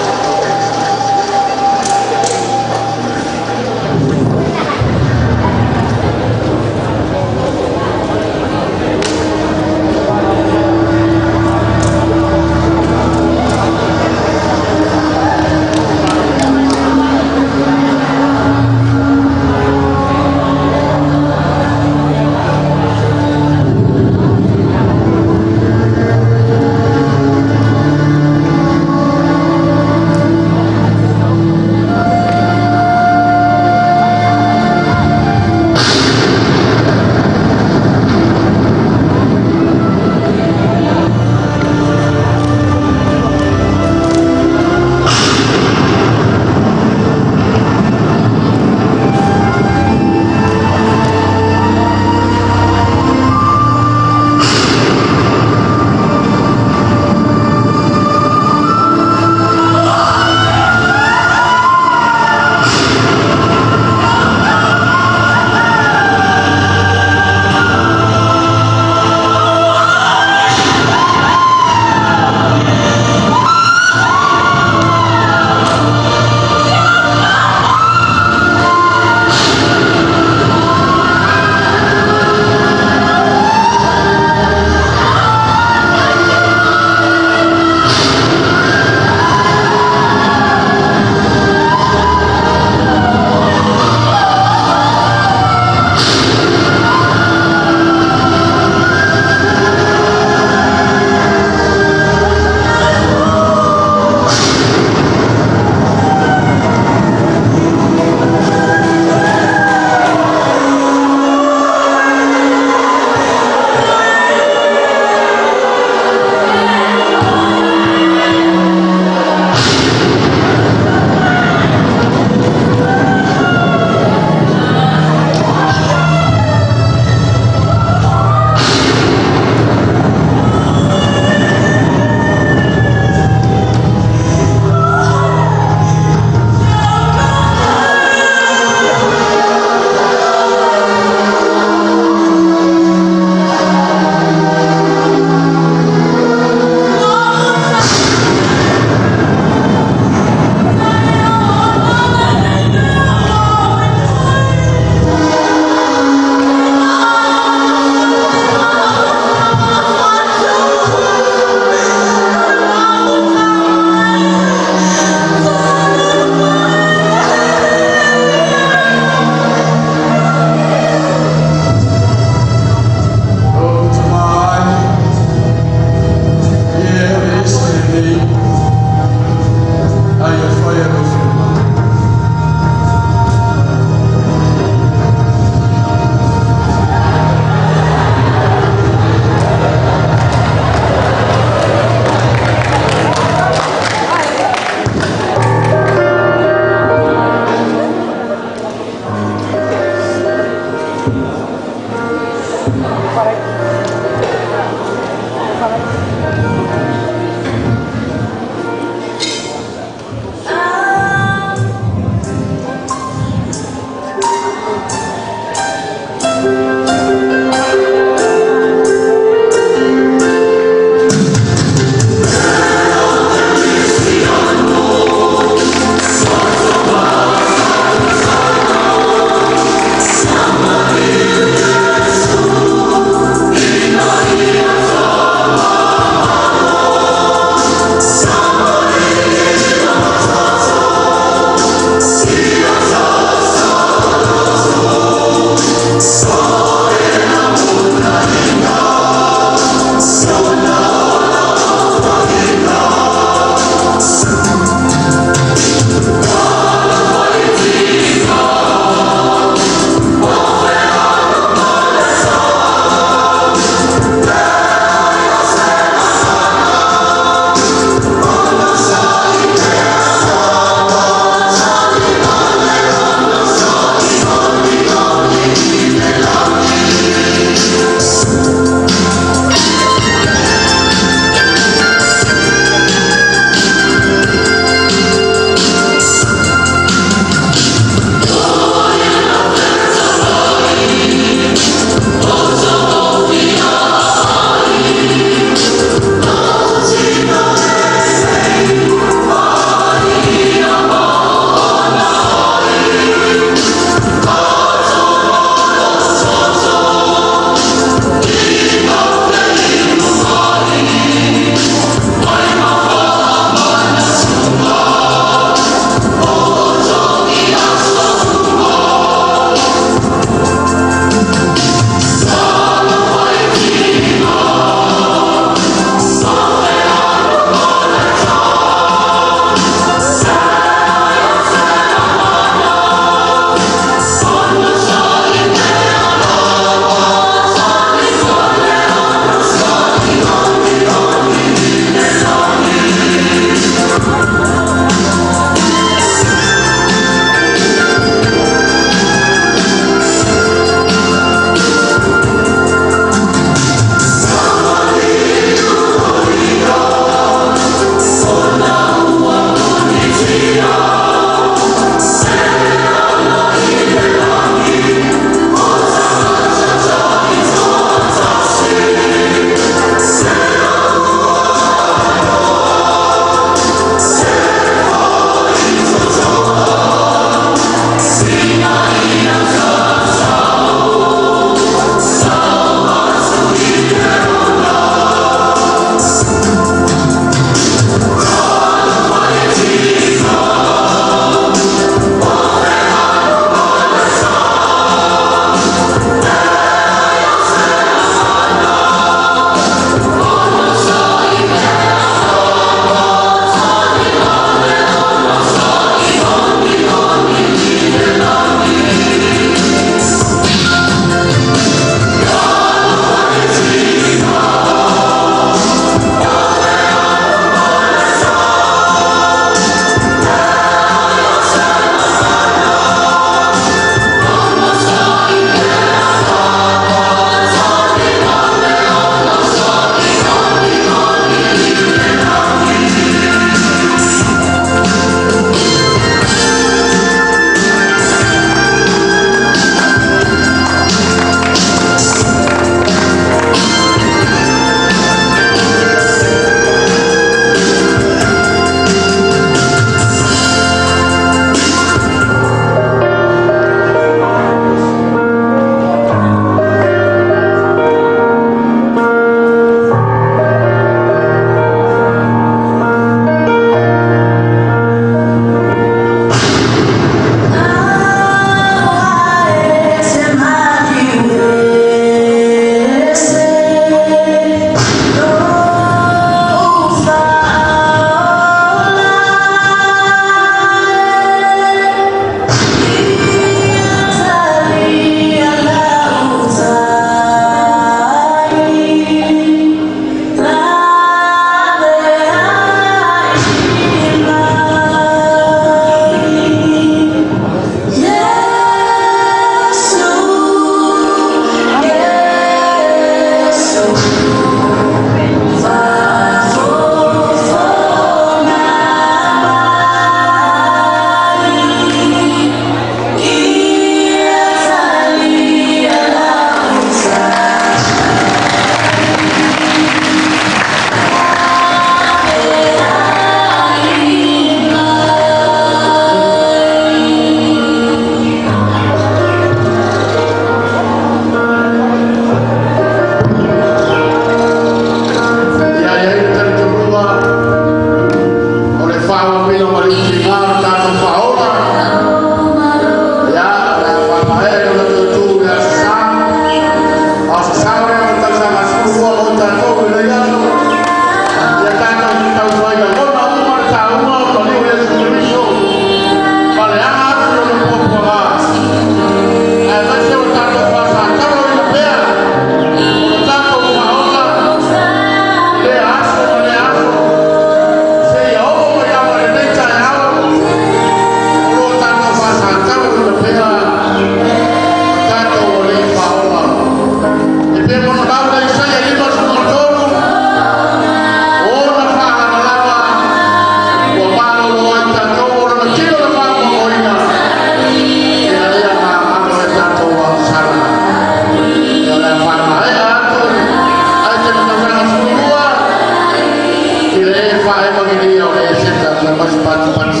taumasi patipati.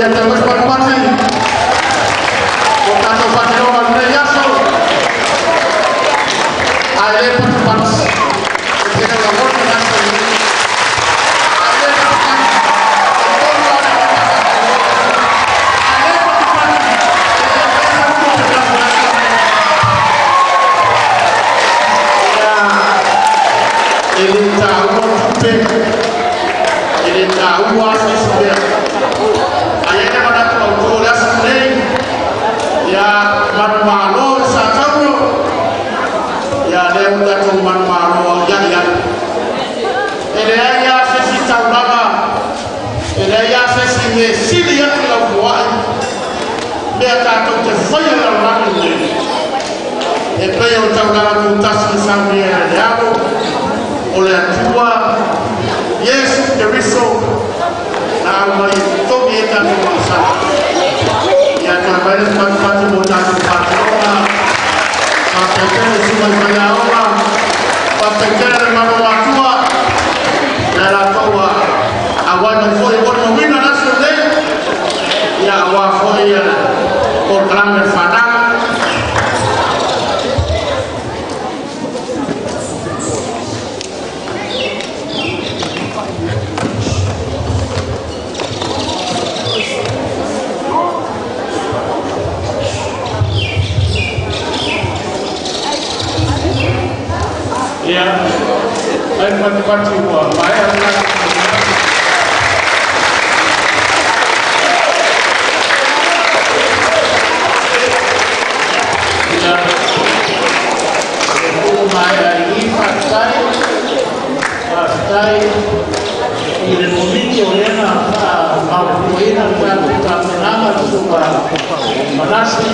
Ia taumasi patipati o tatou faatinoga lenei aso ae lē patipati e tele o lagona tatou ae lē patipati e tolu ale ae lē patipati e lē tāua tupe e lē tāua se isi mea ae ai le manatu autu o le aso lenei ia manumālō. tatou te faia le lalolagi lenei. E pei o le taulaga tutasi na saunia e le Alo o le Atua, Iesu Keriso, na aumai e totogi ai tatou lagasaga. Ia toe mai le fatufatu mo tatou fatinoga. Faafetai tele i susuga i faiaoga, faafetai tele le malo o Atua, ia latou ua auai mai foi e molimauina le aso lenei, ia aua foi le polokalame a le fanau. Ia, ai fatufatu ua maea le tatou. Ia, e tuu maea i i, faafetai, faafetai i le Komiti o lea na faamautuaina le tatou tapenaga, le Susuga Manase,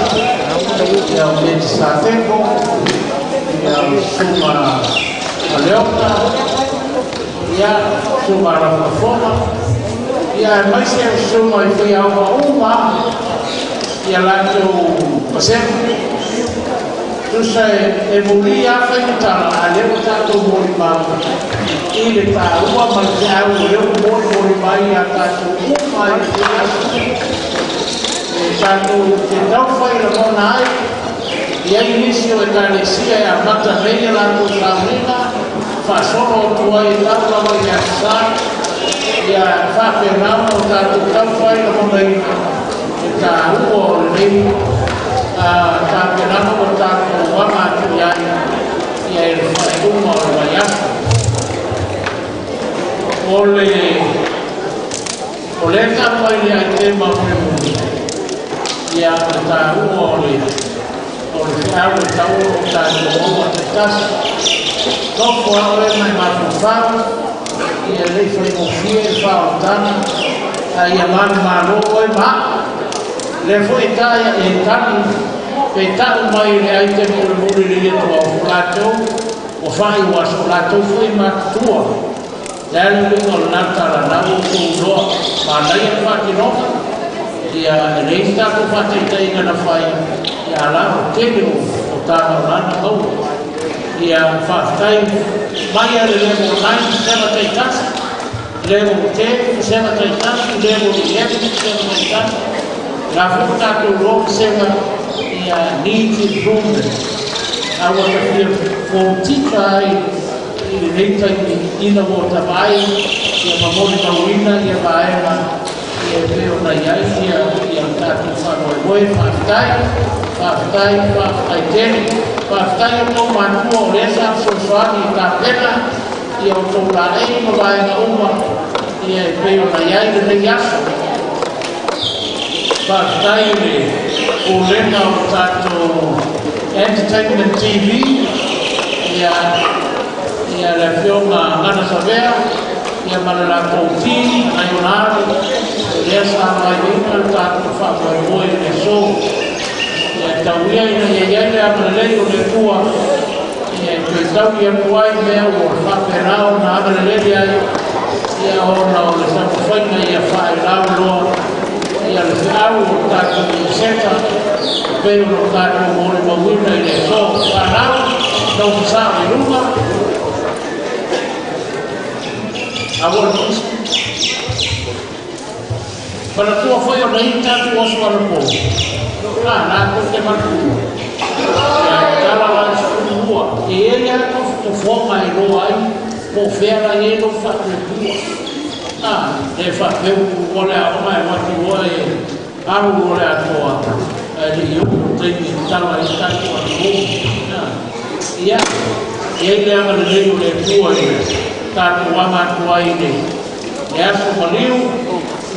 ia o Meti Sateko, ia o le Susuga Aleota, ia Susuga Lafofoga, ia aemaise o Susuga i faiaoga uma ia latou pasene. Tusa e muli lava faimatala, a lea ua tatou molimau i le taua ma le feau o lea ua molimoli mai ia tatou uma i lenei aso. E tatou te taufai lagona ai, i ai nisi o Ekalesia e amata nei a latou sauniga, faasolo atu ai e tau lava i le Aso Sa, ia faapena ona o tatou taufai lagonaina le taua o lenei tapenaga ua tatou aga atu i ai ia i le faaiuga o le vaiaso. O le o lea tau mai le aitema mulimuli, ia le taua o le feau e tau o tatou maua taitasi. Nofo a oe mai mafaufau, ia lei faigofie le faaolataga, a ia manumalo oe ma a'u. Lea foi taia e tali pe ta'u mai le aitema mulimuli le ia tuaofu latou ua faaiu aso o latou foi matutua. Le a le uiga o lena tala ua outou iloa manaia le faatinoga, ia e leai se tatou faataitaiga na fai, ia ala o tele o taga o lana maua. Ia faafetai mai a le level 9 vasega taitasi, level 10 vasega taitasi, level 11 vasega taitasi. La foi ua tatou iloa vasega ia needs improvement. A ua tafia form teacher ai i lenei taimi ina ua tavaai ia ma molimauina ia vaega ia e pei ona i ai ia le tatou faamoemoe. Faafetai, faafetai, faafetai tele. Faafetai i outou matua o lea sa fesoasoani i tapena ia outou laei ma vaega uma ia e pei ona i ai lenei aso. Faafetai i le pulega o tatou Entertainment TV, ia le afioga Gana Savea ia ma le latou team nai ona alo lea sa vaevaeina le tatou faamoemoe i le aso. Ia tau ia ina ia i ai le agalelei o le Atua ia e toe taui atu ai mea ua faapena ona agalelei ai, ia ona o le taumafaiga ia faailau loa ia le feau o tatou Ioseta e pei ona tatou molimauina i le aso. Fanau, nofo sao i luga. Aua le tusi. Manatua foi o nei tatou aso anapo. A, latou te manatua. Ia tala la i 12. E i ai lava tofotofoga e iloa ai po o fea la i ai lou faatuatua. A, le faapeu o le aoga e avatu loa e alu loa le atoa, ae le i oo le taimi e tala ai tatou atunuu. Ia, e i ai le agalelei o le Atua i le tatou aga atu ai i le aso maliu,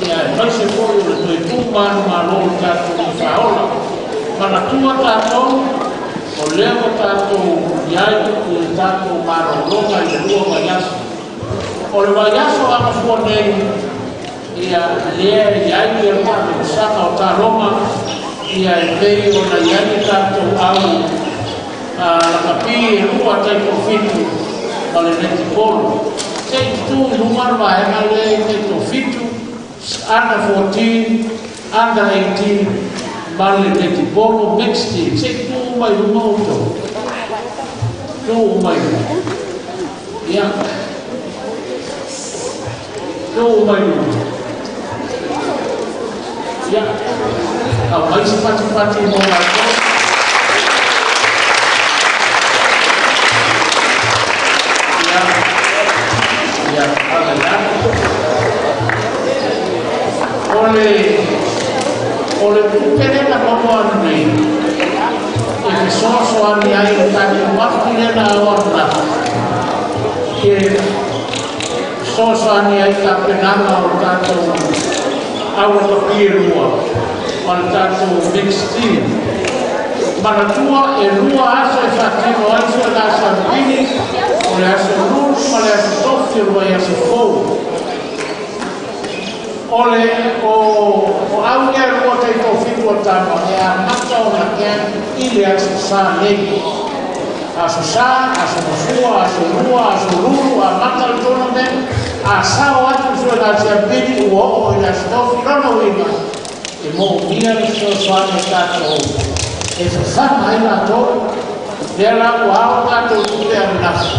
ia aemaise foi o le toe tuu manumalo o le tatou faaola. Manatua tatou, o lea ua tatou i ai i le tatou malologa i le 2 vaiaso. O le vaiaso agafua nei, ia lea i ai ia le taamilosaga o taloga, Ia e pei ona i ai le tatou au lakapi e lua taitoafitu ma le netipolo. Se i tutū i luga le vaega lea i taitoafitu, under 14, under 18 ma le netipolo mixed team. Se i tutū uma i luga outou. Tū uma i luga. Ia. Tū uma i luga. Ia. Aumai se fatufatu mo latou. Ia. Ia, ave lalo. O le tupe lea na maua nei, e fesoasoani ai le tatou mafu lea na ao ananafi, e fesoasoani ai tapenaga o le tatou aulakapi e lua ma le tatou mixed team. Manatua e lua aso e faatino ai suega siamupini, o le aso Lulu ma le aso Tofi o le vaiaso fou. O le o o au lea lua taitoafitu o tama e amata ona camp i le aso Sa nei. Aso Sa, aso Gafua, aso Lua, aso Lulu, amata le tournament, a sao atu le suega siamupini ua oo i le aso Tofi. Lona uiga, e moomia le fesoasoani o tatou e fafaga ai latou, lea la ua ao tatou tupe ananafi.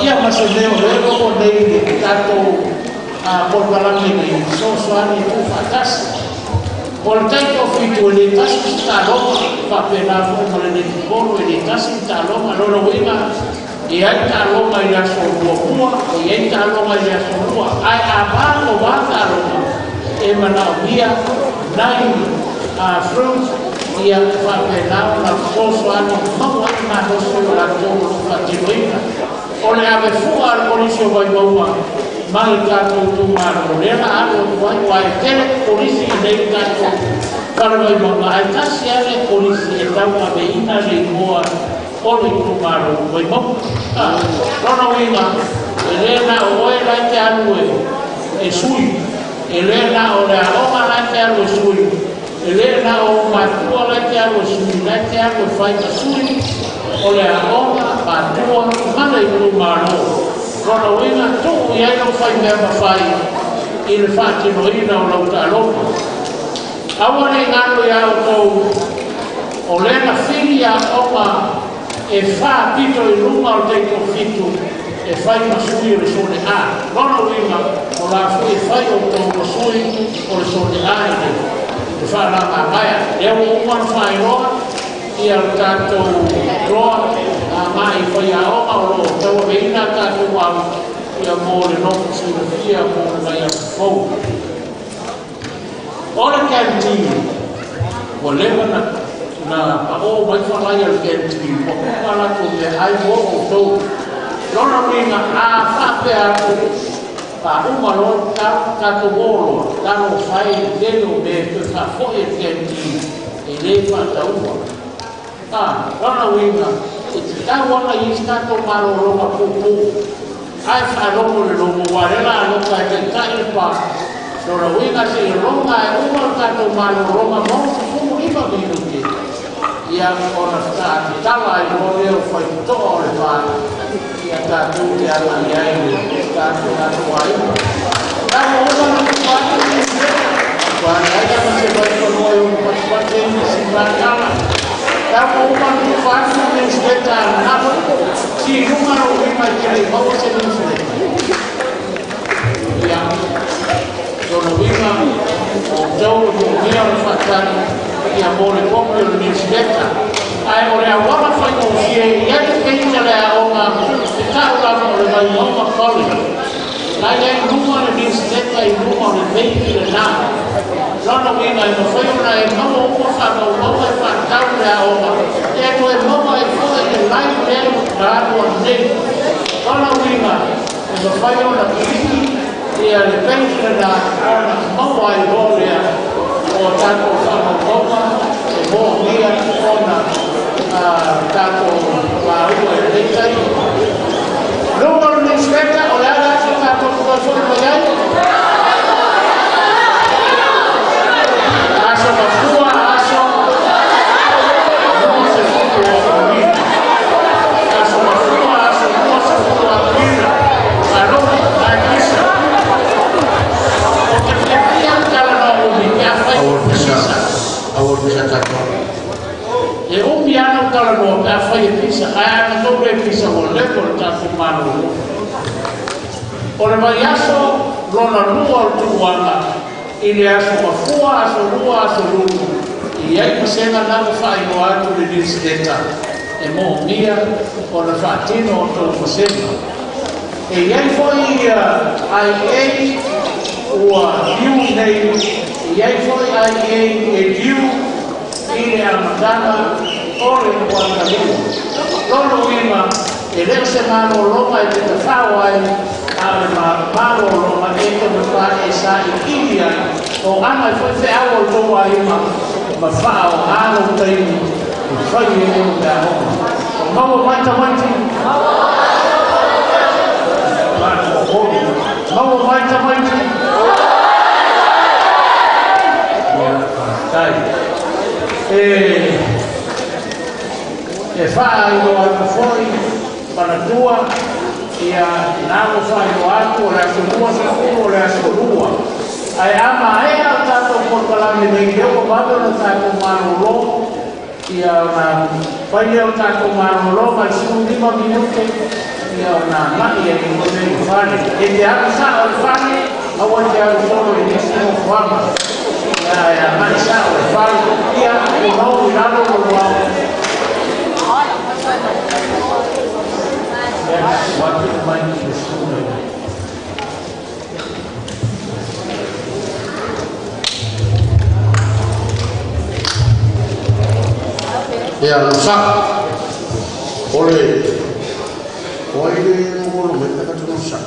Ia ma se mea o lea ua nei le tatou polokalame nei, fesoasoani e tuufaatasi. O le taitoafitu e lē tasi se taaloga, faapena foi ma le netipolo e lē tasi le taaloga. Lona uiga, e ai taaloga i le aso muamua, e i ai taaloga i le aso lua, ae a magovā taaloga, e manaomia nai fruit ia faapena ona fesoasoani maua ai le malosi o latou o loo faatinoina. O le ave fua a le Kolisi o Vaimauga mai le tatou itumalo lea na alu atu ai, aua e tele kolisi i nei tatou fale Vaimauga, ae tasi lava le kolisi e tauaveina le igoa o le itumalo Vaimauga. Lona uiga, e lē na o oe la e te alu e sui, e lē na o le aoga la e te alu e sui, e lē na o matua la e te alu e sui, la e te alu e fai ma sui o le aoga, matua ma le itumalo. Lona uiga, tuu i ai lau faimea mafai i le faatinoina o lau taaloga. Aua ne i galo iā outou, o lea na fili aoga e fa pito i luga o le taitoafitu e fai ma sui o le Sone A. Lona uiga, o la foi e fai outou ma sui o le Sone A i le faalagamaea. Lea ua uma ona faailoa ia le tatou roa agai i faiaoga o loo tauaveina a tatou au ia mo le nofo silafia mo le vaiaso fou. O le canteen, ua leva na paʻō mai falai a le canteen, ua uma latou meaai mo outou. Lona uiga, a faapea atu, faauma loa tatou ō loa, talofa e i le tele o mea e toe faafoʻi e le canteen e lē faataua. Lona uiga, e tatau ona i ai se tatou malologa puupuu, ae faalogo i le logo, aua o lea o le a loka e taitai le pa. Lona uiga, seiloga e uma le tatou malologa mo 15 minute, ia ona faatoa tatala ai loa lea o faitotoa o le pa, ia tatou te agai ai le tatou aiga. Tau uma na tufa atu ua leai lava se vaifanoa e ono patupatu ai nisi patala. Tau uma na tufa atu newsletter ananafi. Si i luga lou lima i te le i maua se newsletter. Ia, lona uiga, o outou e moomia o le faatali ia mo le kopi o le newsletter. Ae o le auala faigofie e i ai le page a le aoga e tau lava o le Vaimauga College. La i ai i luga le newsletter i luga o le page lenā. Lona uiga, e mafai ona e maua uma faamaumauga e faatatau i le aoga, e toe maua ai foi le live lea na alu atu nei. Lona uiga, e mafai ona kiliki ia le page lenā ona maua ai loa lea o tatou faamaumauga e moomia ona tatou lauga i lenei taimi. Luga o le newsletter, o le a le aso tatou te toe foi mai ai? Aso Gafua, aso maua le pisa tatou. E umi ana o talanoa pe afai e pisa, ae a tatou le pisa ua leva o le tatou malolo. O le vaiaso lona lua o le tuuaga i le aso mafua, aso lua, aso lulu, i ai pasega na ua faailoa atu le newsletter e moomia ona faatino o tou pasega. E iai foi IA ua liu nei, e iai foi IA e liu i le amataga o le kuatalua. Lona uiga, e le o se malologa e te tafao ai, a o le malologa e taumafā e sailiili ai o aga ai foi feau o le tou aiga ma faaogā lou taimi e fai ai lou meaoga. O maua mai tamaiti? Maua mai tamaiti? Ia, faafetai. E e faailoa atu foi manatua ia na ua faailoa atu o le aso 20 o le aso 2. Ae a maea o tatou polokalame nei lea ua vave ona tatou malolo, ia ona fai lea o tatou malolo ma le 15 minute, ia ona agai ai foi lea i fale. E te alu sao i fale, aua te alu solo i nisi nofoaga. Ia e agai sao i fale. Ia tulou i lalo lou ao. Ia, ua atu le mai i le susuga i Ia, lo sa. O le o ai le mogolo mai pe ka lo sa.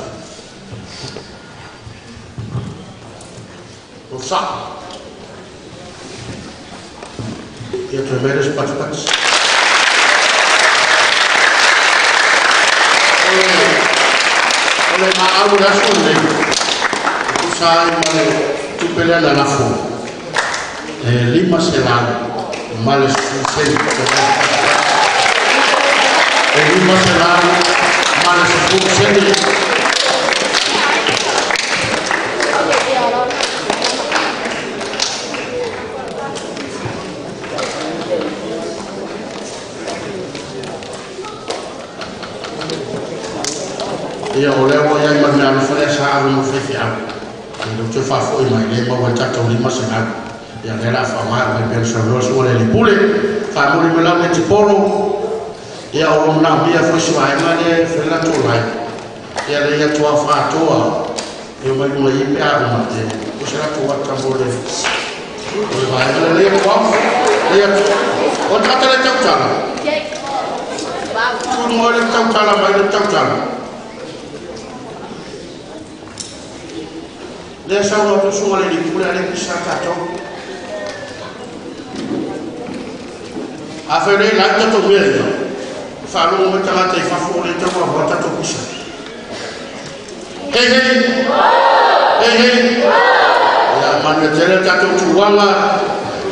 Lo sa. Ia toe mai le se patipati. O le maau le aso lenei, e tusa ai ma le tupe lea na lafo, e 510 seni. E 510 seni. Ia, o lea ua iai ma le meaalofa lea sa ave mo faifeau. E le toe faafo'i mai le maua le tatou 500. Ia, lea la a faaaoga mai pea le saunoa suaga le alii pule. Faamuli mai lau le tipolo. Ia, o lo manaomia foi si vaega lea e fai latou lai. Ia, le ia tua faatoa. Ia mai luga i pe a uma. E, o se latou ata mo le o le vaega le le tua. Le ia o le tagata le tautala. Tunu le tautala mai le tautala. Lea saunoa atu susuga le alii pule a le pisa tatou. Afai le lai tatou mea ia, faalogo mai tagata i fafo o le tau avoa tatou pisa. Hei hei! Hei hei! Ia manuia tele le tatou tulaga,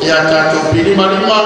ia tatou pilimalima.